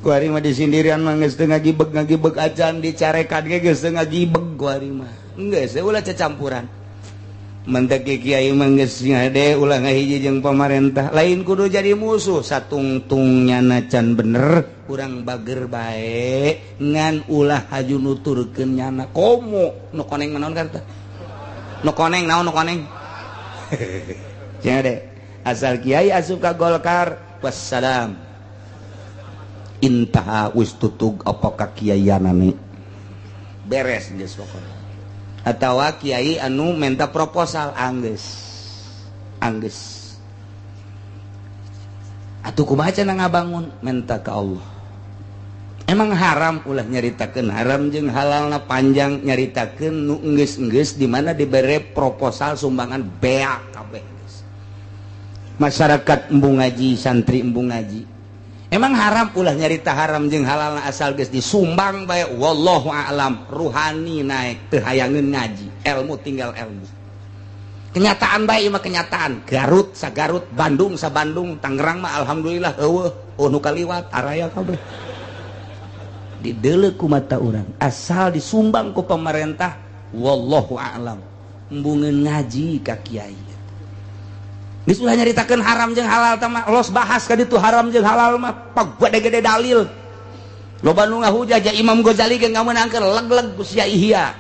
kuari mah disindiran mah geus teu ngagibeg-ngagibeg acan dicarekan ge geus teu ngagibeg kuari mah geus ulah cacampuran Mentek kiai mah geus ngade ulah ngahiji jeung pamarentah lain kudu jadi musuh satungtung nyana can bener urang bager bae ngan ulah haju nuturkeun nyana komo nu koneng mah naon karta nu koneng naon nu koneng cenah asal kiai asup ka Golkar wassalam intaha wis tutug apa ka kiaianane beres geus pokona atawa kiai anu minta proposal anggeus anggeus atuh kumaha cenah ngabangun minta ka Allah. Emang haram ulah nyaritakeun haram jeung halalna panjang nyaritakeun nu enggeus-enggeus di mana dibere proposal sumbangan beak kabeh geus. Masyarakat embung ngaji, santri embung ngaji. Emang haram ulah nyarita haram jeung halalna asal geus disumbang bae wallahu a'lam ruhani naik teu hayangeun ngaji ilmu tinggal ilmu kenyataan bae mah kenyataan Garut sa Garut Bandung sa Bandung Tangerang mah alhamdulillah eueuh nu kaliwat araya kabeh dideuleu ku mata urang asal disumbang ku pemerintah wallahu a'lam embungeun ngaji ka kiai. Geus ulah nyaritakeun haram jeung halal tah mah los bahas ka ditu haram jeung halal mah pagede-gede dalil. Loba nu ngahujah ja Imam Ghazali ge ngamenangkeun leg-leg ku sia Ihya.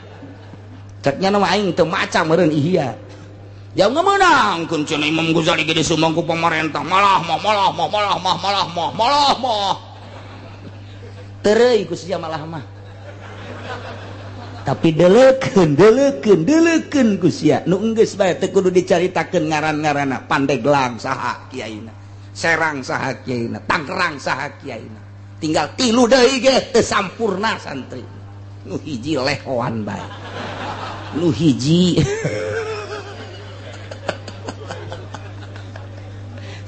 Cek nya mah aing teu maca meureun Ihya. Jauh ngamenangkeun cenah Imam Ghazali ge disumbang ku pamarentah malah mah malah mah malah mah malah mah malah mah. Tereuy ku sia malah mah. Tapi deleukeun deleukeun deleukeun ku sia nu enggeus bae teu kudu dicaritakeun ngaran-ngaranna Pandeglang saha kiaina Serang saha kiaina Tangerang saha kiaina tinggal tilu deui ge teu sampurna santri nu hiji lehoan bae nu hiji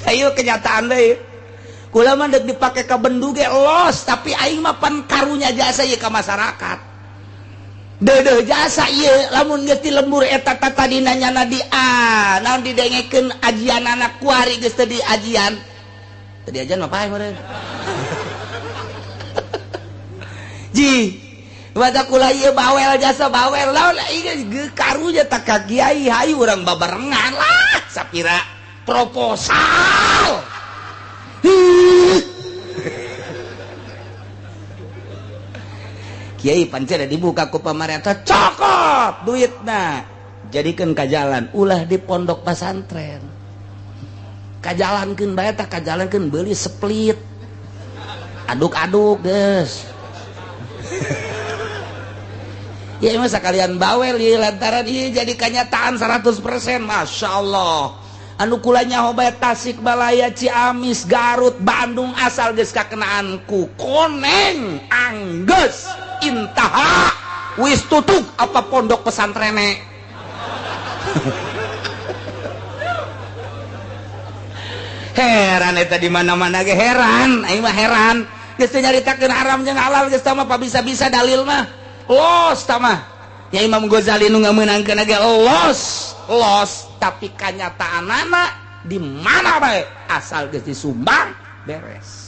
ayo kenyataan deui kula mah deuk dipake ka bendu ge los tapi aing mah pan karunya jasa ieu ka masyarakat. Dedeh jasa ieu lamun geus di lembur eta tadina nyana di a naon didengekeun ajian anak kuari geus teu di ajian teu di ajian mah pae meureun ji baca kula ieu bawel jasa bawel lamun ieu karunya tak ka kiai hayu urang babarengan lah sapira proposal. Kiai pancen dibuka ku pamarentah cokot duitna jadikeun ka jalan ulah di pondok pesantren kajalankeun bae tah kajalankeun beuli split aduk-aduk geus ya mah sakalian bawel ieu lantaran ieu jadi kenyataan 100% masyaallah anu kula nyaho bae Tasikmalaya Ciamis Garut Bandung asal geus kakenaan ku koneng anggeus intaha wis tutug apa pondok pesantrene heran eta di mana-mana ge heran aing mah heran geus teu nyaritakeun haram jeung halal geus tah mah bisa-bisa dalil mah los tah mah ya Imam Ghazali nu ngamenangkeun ge los los tapi kanyataanana di mana bae asal geus disumbang beres.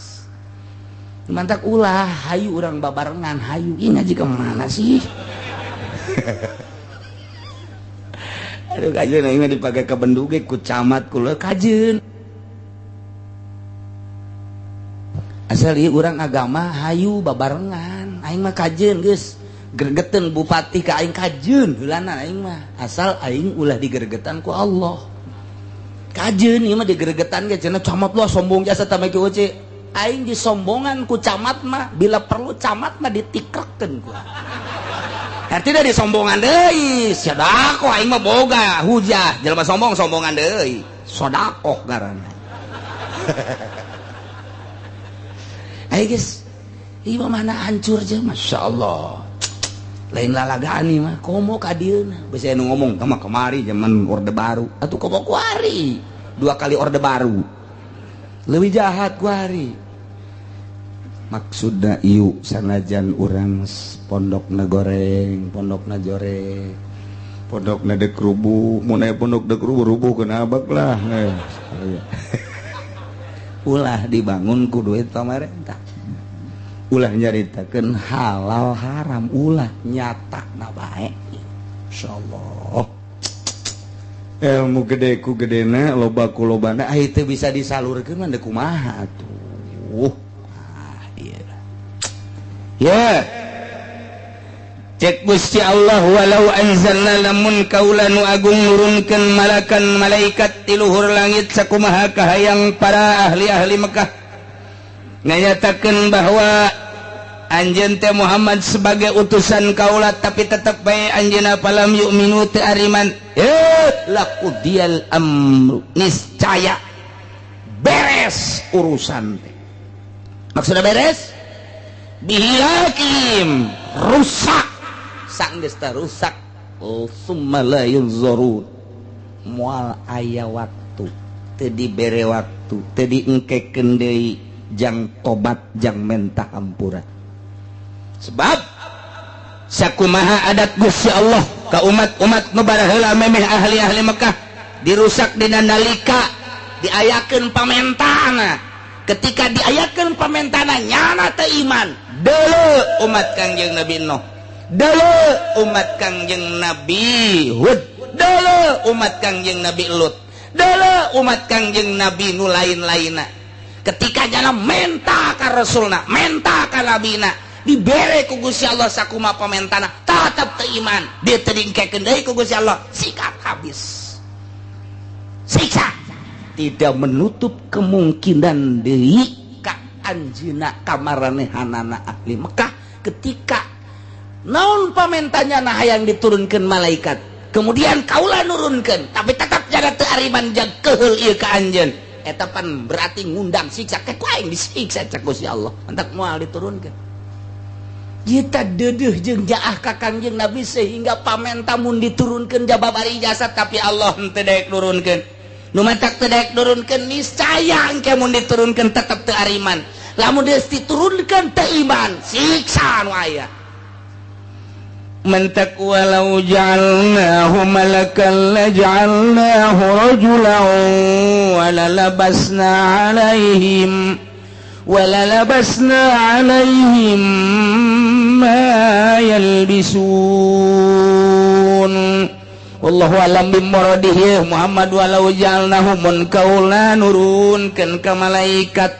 Mantak ulah hayu urang babarengan hayu ini ngaji ke mana sih? Aduh kajeun aing mah dipake ka bendu ge ku camat kula kajeun. Asal ieu urang agama hayu babarengan aing mah kajeun geus gregeteun bupati ka aing kajeun heulana aing mah asal aing ulah digeregetan ku Allah. Kajeun ieu mah digeregetan ge cenah camat lah sombong jasa tah mah kieu aing disombongan ku camat mah bila perlu camat mah ditikrekeun ku. Artinya disombongan deui, sedekah aing mah boga hujah, jelema sombong sombongan deui, sedekah ngaranna. Ayo guys, ieu mah mana hancur je, masyaallah. Lain lalagaan ieu mah, komo ka dieuna. Beusi anu ngomong mah kamari zaman Orde Baru, atuh komo kuari, dua kali Orde Baru. Leuwih jahat kuari. Maksudna ieu sanajan urang pondokna goreng, pondokna joreng, pondokna dek rubuh, mun aya pondok dek rubuh rubuhkeun abak lah. Ulah dibangun ku duit pamarentah. Ulah nyaritakeun halal haram, ulah nyata na bae. Insyaallah. Ilmu gede ku gedena, loba ku lobana, ah itu bisa disalurkeun mah kumaha atuh. Ah iya. Ya. Cek Gusti Allah walau anzalna lamun kaula nu agung nurunkeun malakan malaikat ti luhur langit sakumaha kahayang para ahli-ahli Mekah nganyatakeun bahwa anjeun teh Muhammad sebagai utusan kaula tapi tetep bae anjeunna palam yu'minu teu ariman laqudiyal amru niscaya beres urusan teh. Maksudna beres bihilakim rusak sanggeus teh rusak summa la yunzurun moal aya waktu teu dibere waktu teu diengkekeun deui jang tobat jang mentah hampura. Sebab sakumaha adat Gusti Allah ka umat-umat nu baraheula memeh ahli-ahli Mekah dirusak dina nalika diayakeun pamentana. Ketika diayakeun pamentana nyana teu iman deuleu umat Kangjeng Nabi Nuh, deuleu umat Kangjeng Nabi Hud, deuleu umat Kangjeng Nabi Lut, deuleu umat Kangjeng Nabi nu lain-lainna. Ketika nyana menta ka rasulna, menta ka nabina, dibere ku Gusti Allah sakuma pamentana tetep teu iman, dia teu diengkekeun deui ku Gusti Allah, sikat habis. Siksa tidak menutup kemungkinan deui ka anjeunna kamaranehanana ahli Mekah ketika naon pamentanya nah hayang diturunkeun malaikat, kemudian kaula nurunkeun tapi tetap jaga teu ariman jang keheul ieu ka anjeun, eta pan berarti ngundang siksa ke ku aing disiksa cek Gusti Allah, entak moal diturunkeun. Kita dedeh jeung jaah ka Kangjeng Nabi sehingga pamenta mun diturunkeun jababari jasad tapi Allah henteu daek nurunkeun. Nu matak teu daek nurunkeun niscaya engke mun diturunkeun tetep teu ariman. Lamun geus diturunkeun teu iman, siksa nu aya. Man taqwa law ja'alnahu malakan la ja'alnahu rajulan wa la labasna 'alaihim wa la labasna 'alaihim ma yalbisun. Wallahu alam bimuradihi Muhammad walau ja'alnahu mun kaula nurunkeun ka malaikat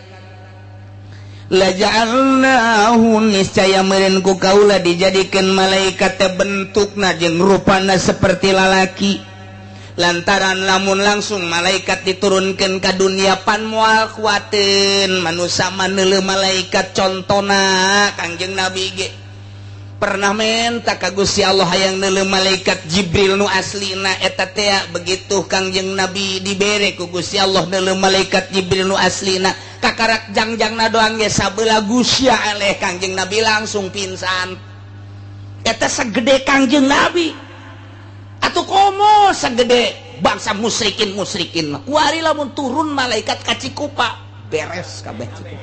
la ja'alnahu niscaya meureun ku kaula dijadikeun malaikat teh bentukna jeung rupana seperti lalaki. Lantaran lamun langsung malaikat diturunkeun ka dunia pan moal kuateun manusa maneuleuh malaikat. Contona Kangjeng Nabi ge pernah menta ka Gusti Allah hayang neuleuh malaikat Jibril nu aslina eta teh, begitu Kangjeng Nabi dibere ku Gusti Allah neuleuh malaikat Jibril nu aslina kakarak jangjangna doang ge sabelah gusya aleh Kangjeng Nabi langsung pingsan. Eta segede Kangjeng Nabi atuh komo segede bangsa musyrikin mah kuari lamun turun malaikat ka Cikupa beres kabeh Cikupa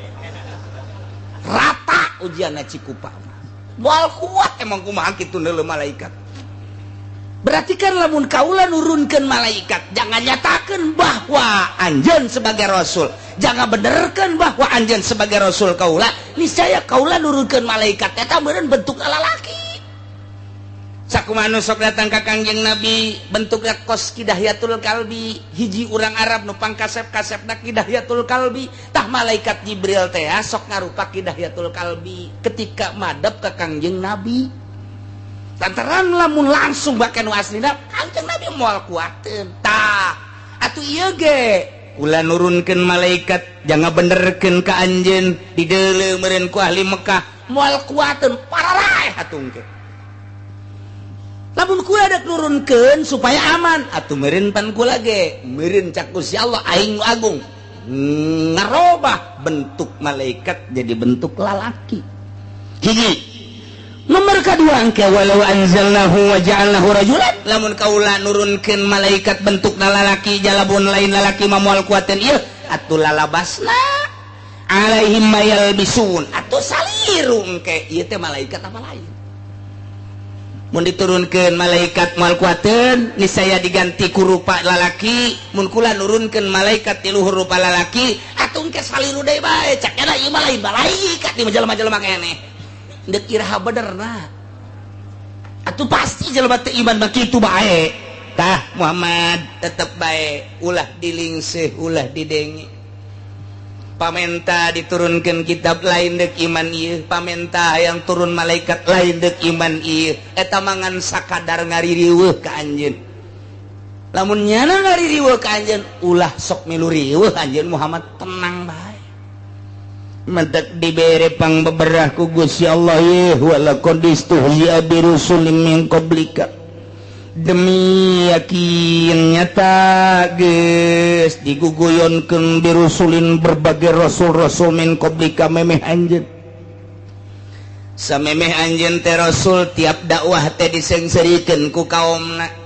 rata ujianna Cikupa moal kuat emang kumaha kitu neuleuh malaikat. Berarti kan lamun kaula nurunkeun malaikat jangan nyatakeun bahwa anjeun sebagai rasul, jangan benerkeun bahwa anjeun sebagai rasul kaula, niscaya kaula nurunkeun malaikat eta meureun bentuk lalaki. Sakumaha nu sok datang ka Kangjeng Nabi bentukna kos Kidahyatul Kalbi, hiji urang Arab nu pangkasep-kasepna Kidahyatul Kalbi, tah malaikat Jibril teh sok ngarupa Kidahyatul Kalbi ketika madep ka Kangjeng Nabi. Lantaran lamun langsung bahkan nu aslina Kangjeng Nabi moal kuateun. Tah atuh ieu ge kula nurunkeun malaikat jangan benerkeun ka anjeun dideuleu meureun ku ahli Mekah moal kuateun pararaeh atuh engke. Lamun kula dek nurunkeun supaya aman atuh meureun pan kula ge meureun cak Gusti Allah aing nu agung ngarobah bentuk malaikat jadi bentuk lalaki. Hiji nomor kedua engke walau anzalnahu wa ja'alnahu rajulan lamun kaula nurunkeun malaikat bentukna lalaki jalabun lain lalaki mah moal kuateun ieu atuh lalabasna alaihim mayalbisun atuh saliru engke ieu teh malaikat apa lain. Mun diturunkeun malaikat moal kuateun niscaya diganti ku rupa lalaki, mun kula nurunkeun malaikat ti luhur rupa lalaki atuh engke saliru deui bae cak nya ieu mah lain malaikat di jelema-jelema keneh deuk iraha benerna atuh pasti jelema teu iman mah kitu bae. Tah Muhammad tetep bae ulah dilingseh ulah didenge. Pamenta diturunkan kitab lain dek iman ieu, pamenta yang turun malaikat lain dek iman ieu. Eta mangan sakadar ngaririweuh ka anjeun. Lamun nyana ngaririweuh ka anjeun ulah sok milu riweuh anjeun Muhammad tenang bae. Mentek dibere pang beberah ku Gusti Allah ye wala qad istuhzi'a bi rusulin min qablika. Demi yakin nyata geus diguguyonkeun bi rusulin berbagai rasul-rasul min qablika memeh anjeun. Samemeh anjeun teh rasul tiap dakwah teh disengserikeun ku kaumna.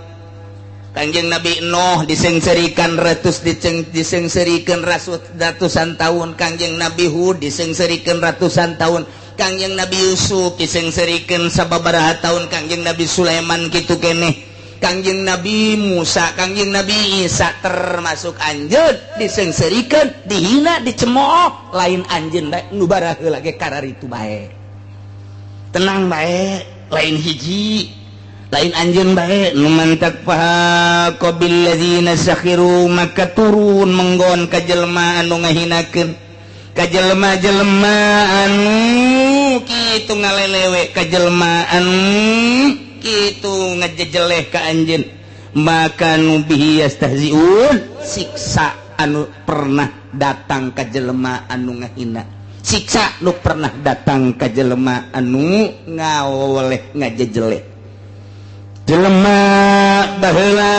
Kanjeng Nabi Nuh disengserikan ratus disengserikeun ratusan tahun, Kanjeng Nabi Hud disengserikan ratusan tahun, Kanjeng Nabi Yusuf disengserikan sababaraha tahun, Kanjeng Nabi Sulaiman kitu keneh, Kanjeng Nabi Musa, Kanjeng Nabi Isa termasuk anjeun disengserikan, dihina, dicemooh, lain anjeun bae nu baraheula ge kararitu bae. Tenang bae, lain hiji lain anjeun bae nu mantak fahaqa bil ladzina sakhiru maka turun menggon ka jelema anu ngahinakeun ka jelema-jelema anu kitu ngalelewe ka jelema anu kitu ngajejeleh ka anjeun maka nu bihi yastahziun siksa anu pernah datang ka jelema anu ngahina, siksa nu pernah datang ka jelema anu ngawoleh ngajejeleh. Jelema baheula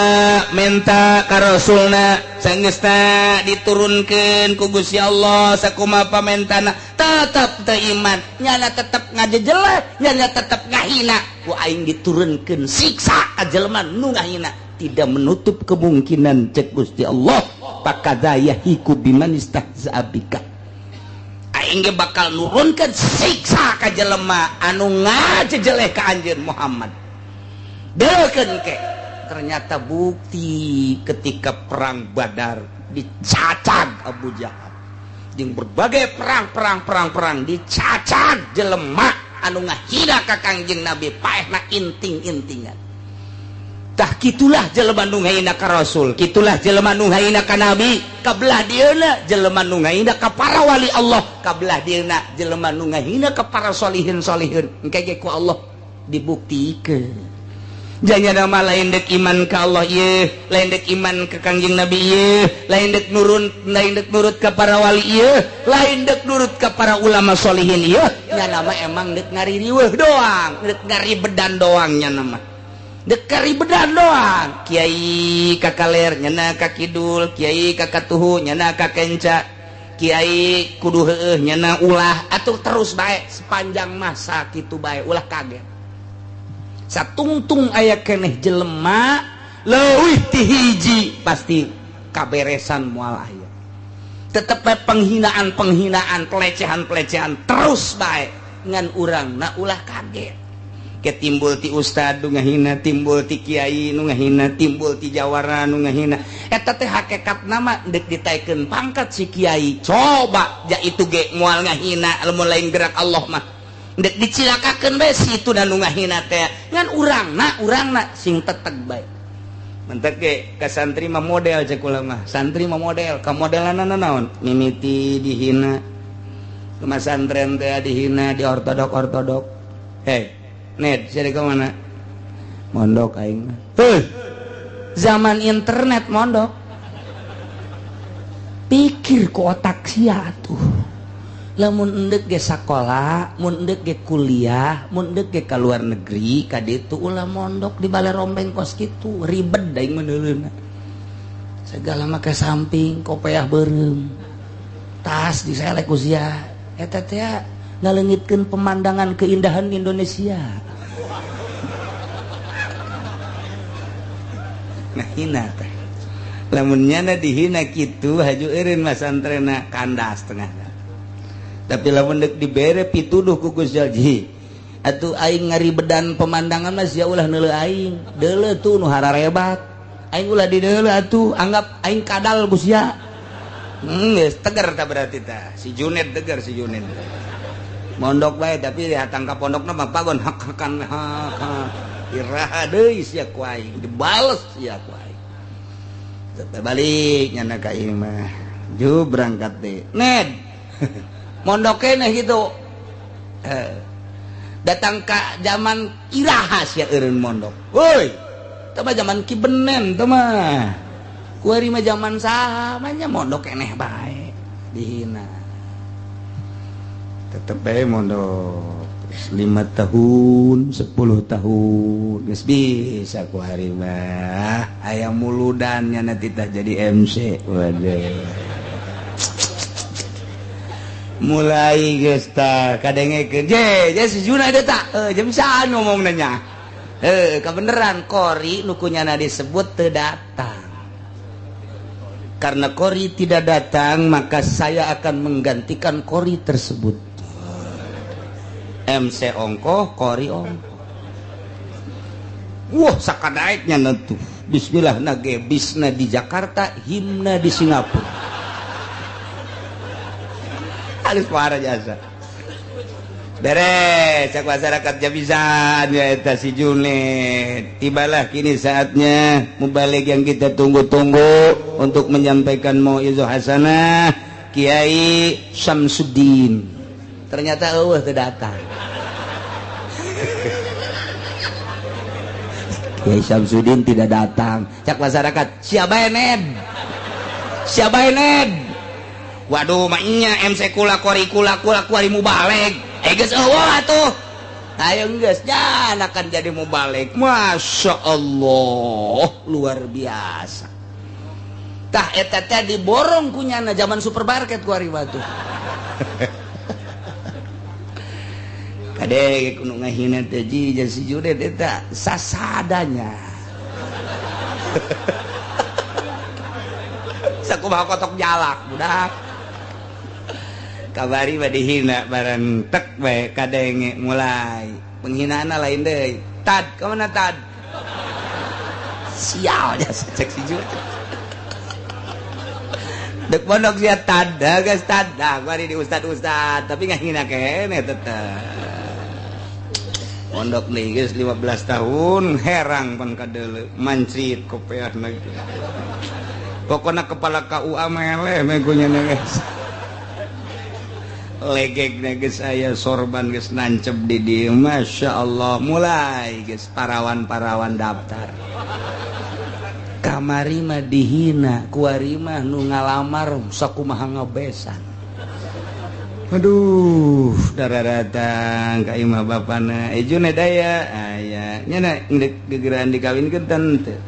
menta ka rasulna sanggeusna diturunkeun ku Gusti Allah sakumaha pamentana tetep teu iman, nyana tetep ngajejeleh, nyana tetep ngahina, ku aing diturunkeun siksa ka jelema nu ngahina. Tidak menutup kemungkinan cek Gusti Allah pakadza yahiku biman istahza'a bika. Aing ge bakal nurunkeun siksa ka jelema anu ngajejeleh ka anjeun Muhammad. Deukeun ke ternyata bukti ketika perang Badar dicacag Abu Jahal jeung berbagai perang dicacag jelema anu ngahina ka Kangjeng Nabi paehna inting-intingan. Tah kitulah jelema nu ngahina ka Rasul, kitulah jelema nu ngahina ka Nabi, kabelah dieuna jelema nu ngahina ka para wali Allah, kabelah dieuna jelema nu ngahina ka para solihin-solihin. Engke ge ku Allah dibuktikeun. Jangan nama lain dek iman ka Allah ye, lain dek iman ke Kangjeng Nabi ye, lain dek nurun, lain dek nurut ka para wali ye, lain dek nurut ka para ulama solihin ye. Nya nama emang dek ngaririweuh doang, dek ngaribedan doang nya nama. Dek ngaribedan doang. Kiai ka kaler nyana ka kidul, kiai ka katuhu nyana ka kenca, kiai kudu heueuh nyana ulah atuh terus bae sepanjang masa kitu bae ulah kaget. Satungtung aya keneh jelema leuwih ti hiji pasti kaberesan moal aya. Tetep bae penghinaan-penghinaan, pelecehan-pelecehan terus bae ngan urangna ulah kaget. Ke timbul ti ustad nu ngahina, timbul ti kiai nu ngahina, timbul ti jawara nu ngahina. Eta teh hakikatna mah deuk ditaekeun pangkat si kiai. Coba ja itu ge moal ngahina lamun lain gerak Allah mah. Dek dicilakakeun bae si itu dan nu ngahina teh ngan urangna sing teteg bae. Mentek ge ka santri mah model cek kula mah. Santri mah model, ka modelanna naon? Mimiti dihina. Ke masantren teh dihina, di ortodok-ortodok. Hei, Ned, sia ka mana? Mondok aing mah. Heuh. Zaman internet mondok. Pikir ku otak sia atuh. Lamun endek ge sakola, mun endek ge kuliah, mun endek ge ka luar negeri, ka ditu ulah mondok di bale rombeng kos kitu, ribet daing meuneuleuna. Segala make samping, kopeah beureum. Tas diselek ku sia. Eta teh ngaleungitkeun pemandangan keindahan Indonesia. Nah hina teh. Lamun nyana dihina kitu haju eureun masantrena kandas tengah. Tapi lamun deuk dibere pituduh ku Gusti Allah atuh aing ngaribedan pemandangan mah sia ulah neuleuh aing deuleuh tuh nu hararebat aing ulah dideuleuh atuh anggap aing kadal ku sia. Geus tegar tah berarti tah si Junet tegar si Junet mondok bae tapi hatang ka pondokna mah pagon hak-hakan hak. Iraha deui sia ku aing, dibales sia ku aing. Tetep balik nyana ka imah. Ju berangkat deh. Ned. Mondok keneh gitu. Datang ka zaman iraha sia eureun mondok. Woi, teu mah zaman Ki Benen teu mah. Kuari mah zaman saha mah nya mondok keneh bae. Dihina. Tetep bae mondok. 5 tahun, 10 tahun geus bisa ku hari mah. Aya muludan nya nanti tah jadi MC. Waduh. Mulai geus tah kadengekeun. Je, je si Juna eta tah. Heuh, bisaan ngomongna nya. Heuh, kabeneran kori nu kunyana disebut teu datang. Karena kori tidak datang, maka saya akan menggantikan kori tersebut. MC ongkoh, kori ongkoh. Wah, sakadaeknya nentu. Bismillah nage bisna di Jakarta, himna di Singapura. Halus parah jasa. Beres, cak masyarakat jabisan ya eta si Junet. Tibalah kini saatnya mubalig yang kita tunggu-tunggu untuk menyampaikan mauizah hasanah Kiai Syamsuddin. Ternyata eueuh teu datang. Kiai Syamsuddin tidak datang. Cak masyarakat, siapa Ned? Siapa Ned? Waduh, maknya MC kula kori kula kula kuari mubalig. Geus eueuh atuh. Ayo geus jan akan jadi mubalig. Masya Allah, luar biasa. Tah eta teh diborong kunyana zaman supermarket kuari batu. Kade kudu ngahina teh ji si Junet eta sasadanya. Sakumaha kotok jalak budak. Kabari mah dihina bareng tek bae kadenge mulai. Penghinaanna lain deui. Tad, ka mana tad? Sial jasa cek si Junet. Dek pondok sia tad, geus tad. Dah bari di ustad-ustad, tapi ngahina keneh tetep. Pondok nih geus 15 tahun herang pan kadeuleu mancit kopeahna ge. Pokona kepala KUA meleh meh kunyana geus. Legegna geus aya sorban geus nancep di dieu. Masya Allah, mulai geus parawan-parawan daftar. Kamari mah dihina, kuari mah nu ngalamar sakumaha ngabesan. Aduh, darah datang ka imah bapana. Junet aya, aya. Nya ndek gegeraan dikawinkeun teu.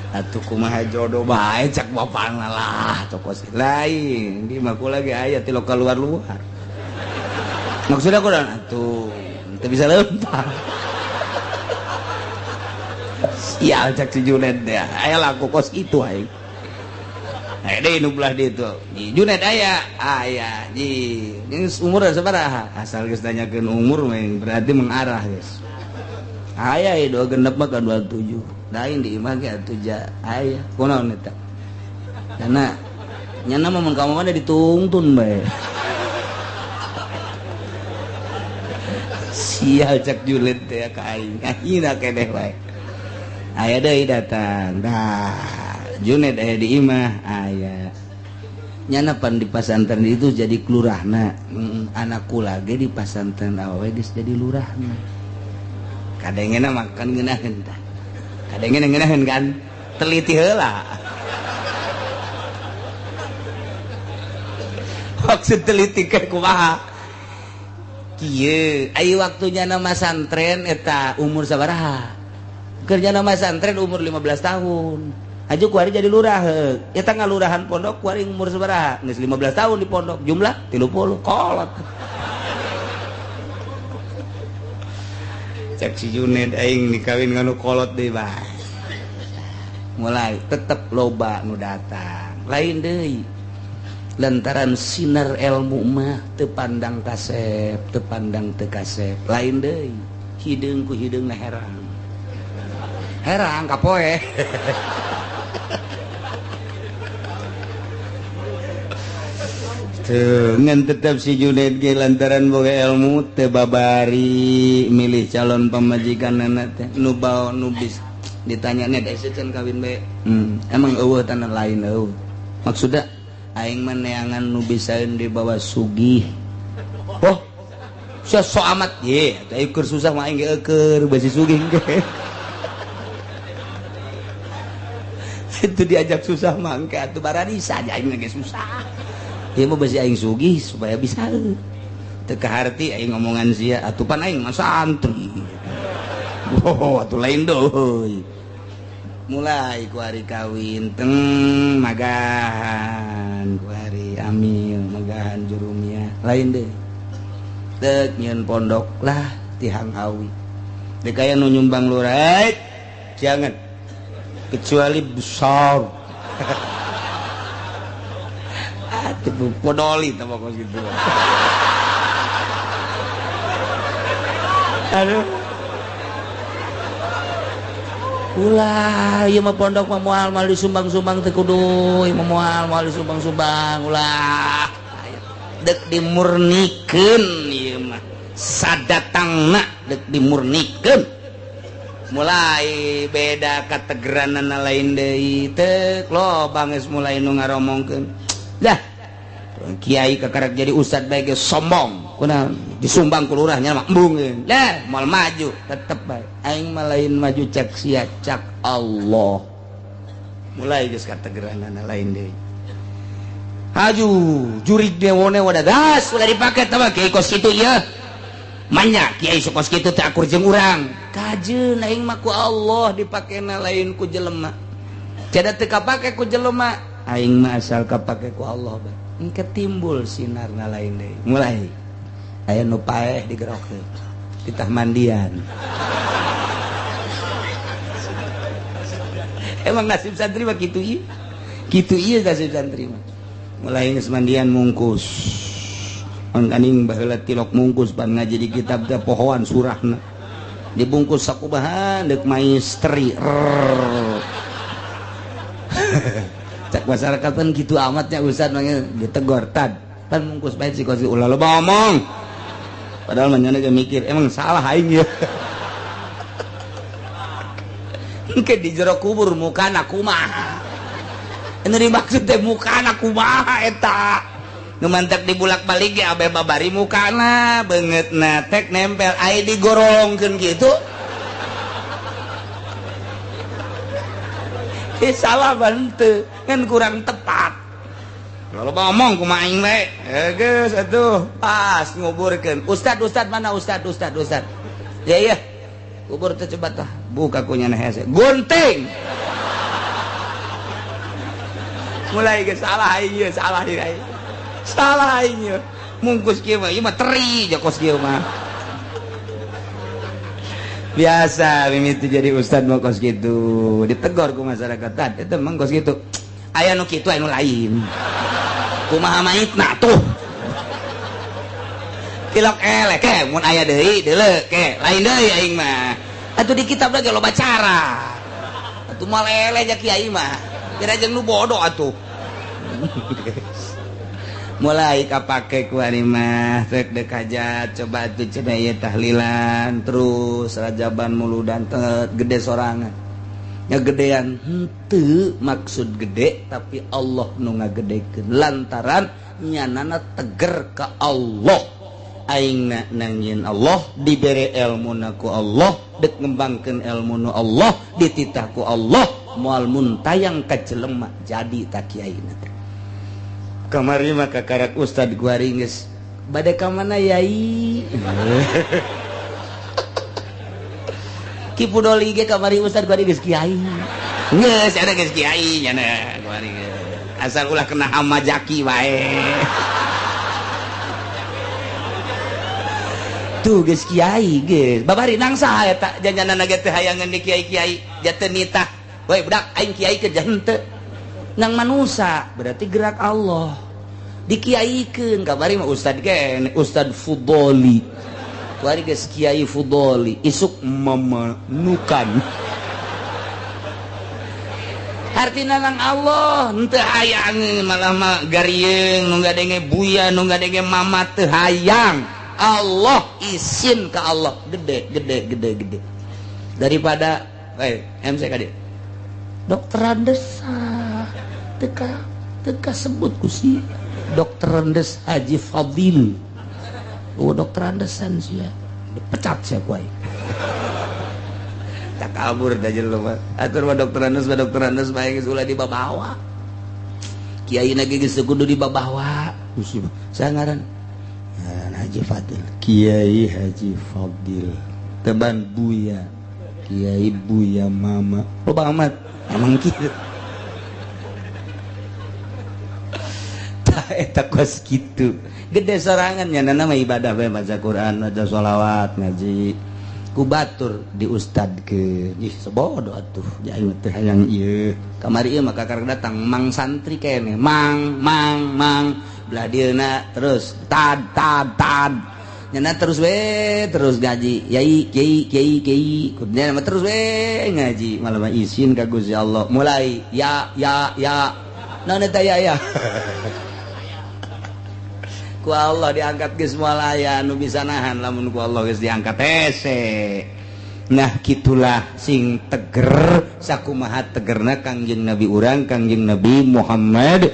Atuh kumaha jodoh bae cak bapana lah, tokos lain. Di mah kula ge aya ti lokal luar-luar. Maksudna kunaon atuh, teu bisa lempar. Sial cak si Junet teh. Aya laku kos itu aing. Deh nu belah ditu. Di Junet aya, aya. Ji, geus umur sabaraha? Asal geus nanyakeun umur mah berarti mengarah geus. Aya ieu dua genep mah ka 27. Lain di imah ge atuh ja aya. Kunaon eta? Karena nyana mah mun ka mana ditungtun bae. Sial cak Junet teh ka aing. Ngahina keneh bae. Aya deui datang. Dah. Junet aya di imah aya. Nyana pan di pasantren itu jadi kelurahna. Anakku lagi di pasantren awewe geus jadi lurahna. Kadengena makan ngeunaheun tah. Kadengena ngeunaheun kan? Teliti heula. Maksud teliti ke kumaha? Kieu, aya waktunya nama santren eta umur sabaraha? Kerja nama santren umur 15 tahun. Aju kuari jadi lurah, eta ngalurahan pondok kuari umur sabaraha? Geus 15 tahun di pondok, jumlah 30 kolot. Cek si Junet aing dikawin nganu kolot deui bae. Mulai tetep loba nu datang. Lain deui. Lantaran sinar ilmu mah teu pandang kasep, teu pandang teu kasep. Lain deui. Hideung ku hideungna herang. Herang kapoe. Tuh, ngan tetap si Junaid ge lantaran boga ilmu teu babari milih calon pamajikanana teh nu bao nu bis ditanya nya da can kawin bae. Emang eueuh tanah lain eueuh. Maksudna aing mah neangan nu bisaeun dibawa sugih. Oh, sia sok amat ye, atuh keur susah mah aing ge eueur basi sugih ge. Itu diajak susah mah engke atuh bararisa aja aing ge susah. Ieu mah basi aing sugih supaya bisa. Teu kaharti aing ngomongan sia atuh pan aing mah santri. Oh, atuh lain deui. Mulai ku hari kawin teng magahan ku hari amil magahan jurumia lain deh. Dek nyeun pondok lah tihang awi. Dek aya nu nyumbang lurah, jangan kecuali besar. Atuh podoli teh pokok gitu. Aduh. Ulah ieu mah pondok mah moal moal disumbang-sumbang teh kudu ieu mah moal moal disumbang-sumbang ulah. Dek dimurnikeun ieu mah sadatangna dek dimurnikeun. Mulai beda kategeranana lain deui teh loba geus mulai nu ngaromongkeun. Dah kiai kakarek jadi ustad bae geus sombong kunaon disumbang ku lurahnya mah embung. Lah moal maju tetep bae aing mah lain maju cek sia cak Allah. Mulai geus kategeranana lain deui. Haju jurig dewone wadah gas ulah dipake teh mah kiai kos kitu ieu. Manya kiai sok kos kitu teh akur jeung urang. Kajeun aing mah ku Allah dipakena lain ku jelema. Cada teu kapake ku jelema aing mah asal kapake ku Allah bae. Engke timbul sinarna lain deui. Mulai aya nu paeh digerokeun titah mandian. Emang nasib santri mah kitu ieu. Kitu ieu nasib santri mah. Mulai geus mandian mungkus. Mangkaning baheula tilok mungkus pan ngaji di kitab teh pohoan surahna. Dibungkus sakubahan deuk maistri. Cak masyarakat kan gitu amatnya ustad manggil ditegor tad. Pan mungkus bae si kos ulah loba omong. Padahal manyana ge mikir emang salah aing ya. Engke di jero kubur mukana kumaha. Anu dimaksud teh mukana kumaha eta. Nu mantak dibulak-balik ge abe babari mukana beungeutna tek nempel ai digorongkeun kitu. Salah bante kan kurang tepat. Kalau ngomong kumaha aing bae. Geus atuh pas nguburkeun. Ustad ustad mana ustad ustad ustad. Ya ya. Kubur teh coba tah. Buka ku nyana hese. Gunting. Mulai geus salah aing ieu, salah ieu aing. Salah aing ieu. Mungkus kieu mah ieu mah teri jokos kieu mah. Biasa mimiti jadi ustad mah kos kitu. Ditegor ku masyarakat tah eta mah kos kitu. Aya nu kitu aya nu lain. Kumaha maitna tuh. Tilok eleh ke mun aya deui deuleu ke lain deui aing mah. Atuh di kitab lagi loba cara. Atuh moal eleh ja kiai mah. Kira jeung nu bodoh atuh. Mulai kapake ku ari mah rek deuk hajat coba atuh cenah ieu tahlilan terus rajaban muludan teh gede sorangan. Nya gedean henteu maksud gede tapi Allah nu ngagedekeun lantaran nyanana teger ka Allah. Aingna nangieun Allah dibere elmuna ku Allah dek ngembangkeun elmuna Allah dititah ku Allah moal muntayang ka jelema jadi ta kiaina teh. Kamari mah kakarak ustad guari geus bade ka mana yai. Ki Pudoli ge kamari ustad guari geus kiai. Geus ada geus kiai nya guari geus. Asal ulah kena hama jaki wae. Tuh geus kiai geus. Babari nang saha eta janjanana ge teh hayangeun di kiai-kiai jateu nitah. Woi budak aing kiai ke henteu. Nang manusa berarti gerak Allah. Dikiaikeun kabari mah ustad ge Ustad Fudoli. Kuari geus Kiai Fudoli isuk memenukan. Hartina nang Allah henteu hayang malah mah garieung nu ngadenge buya nu ngadenge mama teu hayang. Allah isin ka Allah gede gede gede gede. Daripada MC ka dieu. Dokter Andes teka teka sebut ku si Dokter Andes Haji Fadil. Oh dokter Andesan sia. Dipecat sia ku aing. Tak kabur dah jelema. Atur mah dokter Andes mah geus ulah dibabawa. Kiai na ge geus kudu dibabawa. Saya ngaran Haji Fadil. Kiai Haji Fadil. Teban Buya. Kiai Buya Mama. Loba amat. Emang kitu. Tah eta kos kitu. Gede sorangan nya nama ibadah bae maca Quran, maca sholawat, ngaji. Ku batur di ustadkeun. Ih sebodoh atuh. Ja aing teh hayang ieu. Kamari ieu mah kakarek datang mang santri keneh. Mang mang mang belah dieuna terus tad tad tad. Nyana terus we terus ngaji. Yai kiai kiai kiai. Kudunya mah terus we ngaji. Malah mah izin ka Gusti Allah. Mulai ya ya ya. Naon eta ya ya. Ku Allah diangkat geus moal aya nu bisa nahan lamun ku Allah geus diangkat hese. Nah kitulah sing teger sakumaha tegerna Kangjeng Nabi urang Kangjeng Nabi Muhammad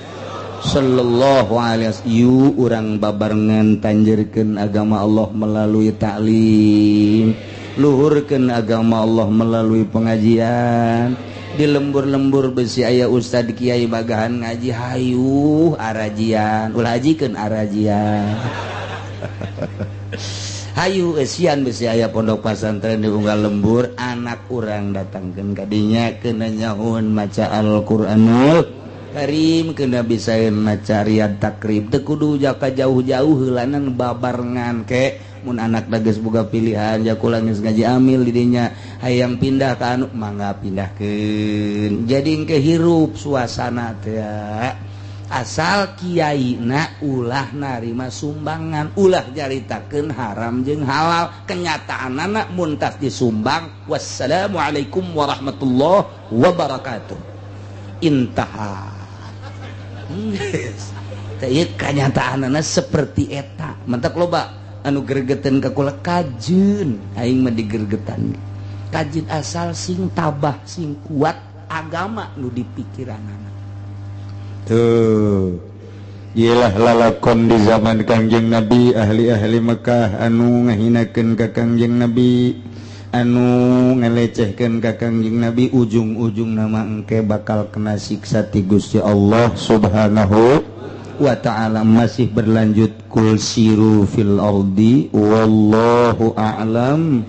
sallallahu alaihi wasallam. Yu urang babarengan tanjerkeun agama Allah melalui taklim, luhurkeun agama Allah melalui pengajian. Di lembur-lembur besi aya ustad kiai bagahan ngaji hayu arajian ulah hajikeun arajian. Hayu esian besi aya pondok pesantren di unggal lembur anak urang datangkeun ka dinya keuna nyaun maca Al-Qur'anul Karim keuna bisaeun maca Riyad Takrib teu kudu jaka jauh-jauh heulanan babarengan ke mun anak geus boga pilihan ja kula geus ngaji amil di dinya hayang pindah ka anu mangga pindahkeun jadi engke hirup suasana teh asal kiaina ulah narima sumbangan ulah nyaritakeun haram jeung halal kenyataanana mun tas disumbang wassalamualaikum warahmatullahi wabarakatuh intaha. Teh ieu kanyataanana seperti eta mentak loba anu gergeten ka kula kajeun aing mah digergetan kajeun asal sing tabah sing kuat agama nu dipikiranana tuh iyalah lalakon di zaman Kangjeng Nabi ahli-ahli Mekah anu ngahinakeun ka Kangjeng Nabi anu ngalecehkeun ka Kangjeng Nabi ujung-ujung nama engke bakal kena siksa ti Gusti Allah Subhanahu wa ta'ala. Masih berlanjut kul siru fil ardi wallahu a'lam.